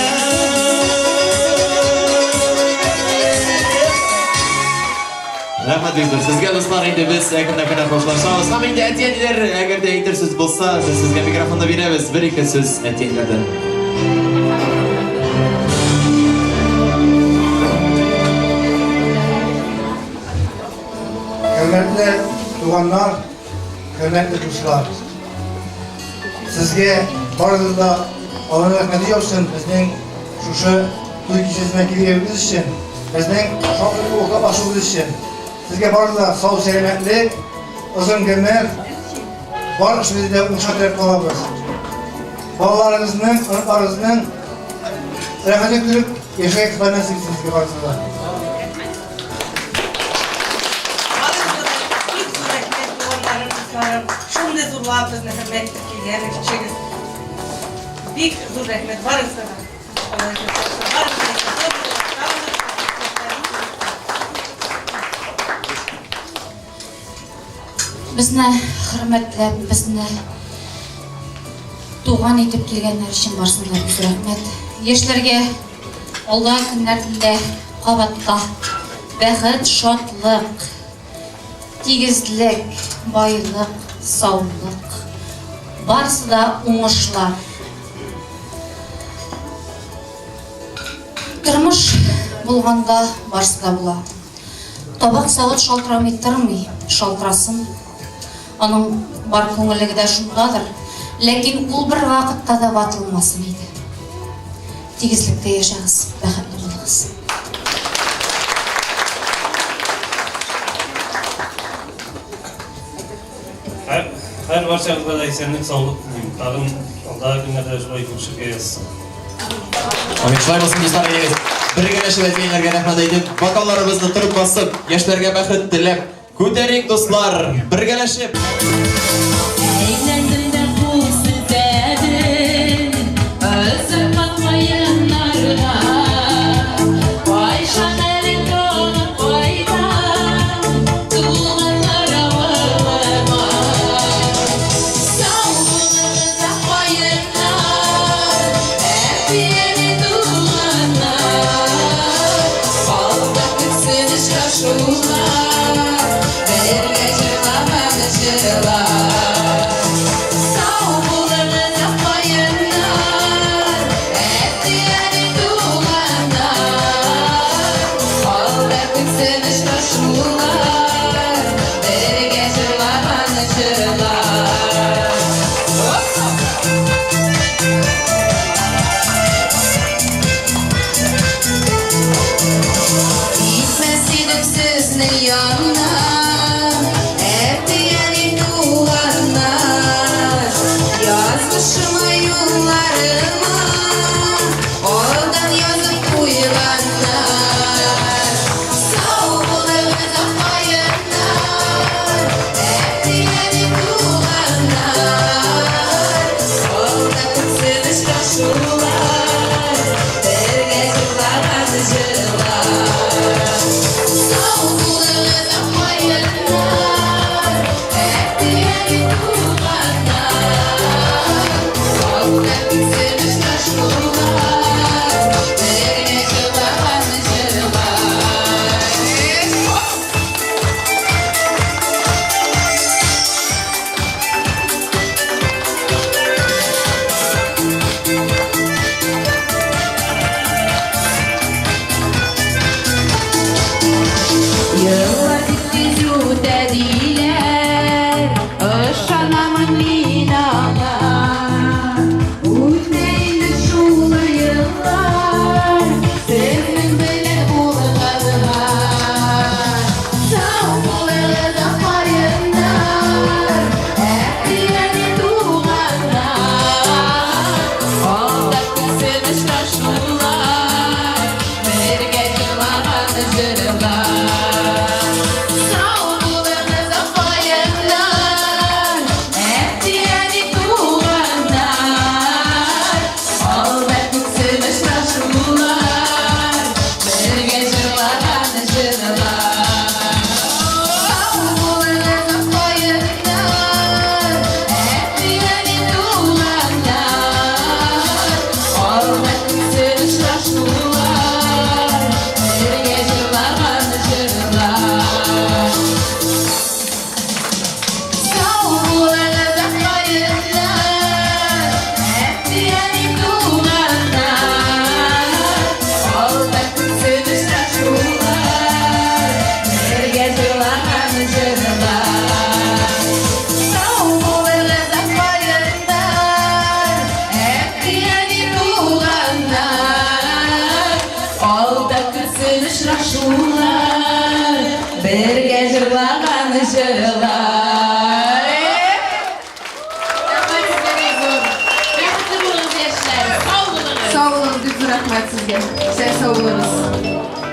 Рәхмәт бик зур. Сезгә, дуслар, инде без әкренләп кенә хушлашабыз. Һәм инде әти-әниләр, әгәр дә әйтер сүз булса, без сезгә микрофонны бирәбез. Бер-ике сүз әти-әниләрдән. Хөрмәтле туганнар, хөрмәтле дуслар. Сезгә барыгыз да Алланың рәхмәте яусын, безнең шушы туй кичәсенә килгәнегез өчен, безнең шатлыклы уртаклашуыбыз өчен. Сезгә барыгызга да сау сәламәтлек, озын гомер, бар эшебездә уңышлар теләп калабыз. Балаларыгызның, оныкларыгызның рәхәтен күреп яшәргә Ходай насыйп итсен сезгә барыгызга да. Бик зур рәхмәт, туганнарым, дусларым. Шундый зурлап безне хөрмәт итеп килгән өчегез. Бик зур рәхмәт барыгызга да. Алла рәхмәт яусын. Барыгызга да зур Безне хөрмәтләп, безне туган итеп килгәннәр өчен барысына да бик зур рәхмәт. Яшьләргә алда көннәрдә кабатта бәхет, шатлык, тигезлек, байлык, саулык. Барысы да уңышлар. Тормыш булганда барысы да була. Табак савыт шалтырамый тормый, шалтырасын. Аның бар күңеллеге дә шундадыр. Ләкин ул бер вакытта да ватылмасын иде. Тигезлектә яшәгез, бәхетле булыгыз. Һәр, һәр барчагызга да исәнлек, саулык телим. Тагын алдагы көннәрдә шулай күрешергә язсын. Амин. Шулай булсын, дуслар, әйдәгез. Бергәләшеп әти-әниләргә рәхмәт әйтеп, бокалларыбызны торып басып, яшьләргә бәхет теләп, күтәрик, дуслар, бергәләшеп. Әйләндем дә кул селтәдем Озакка каеннарга. Кайчан әле тагын кайтам Туганнар авылыма. Сау булыгыз, ак каеннар, Әти-әни туганнар. Алда көтсен очрашулар, Бергә җырлаган җырлар. рәхмәт сезгә. Исән сау булыгыз.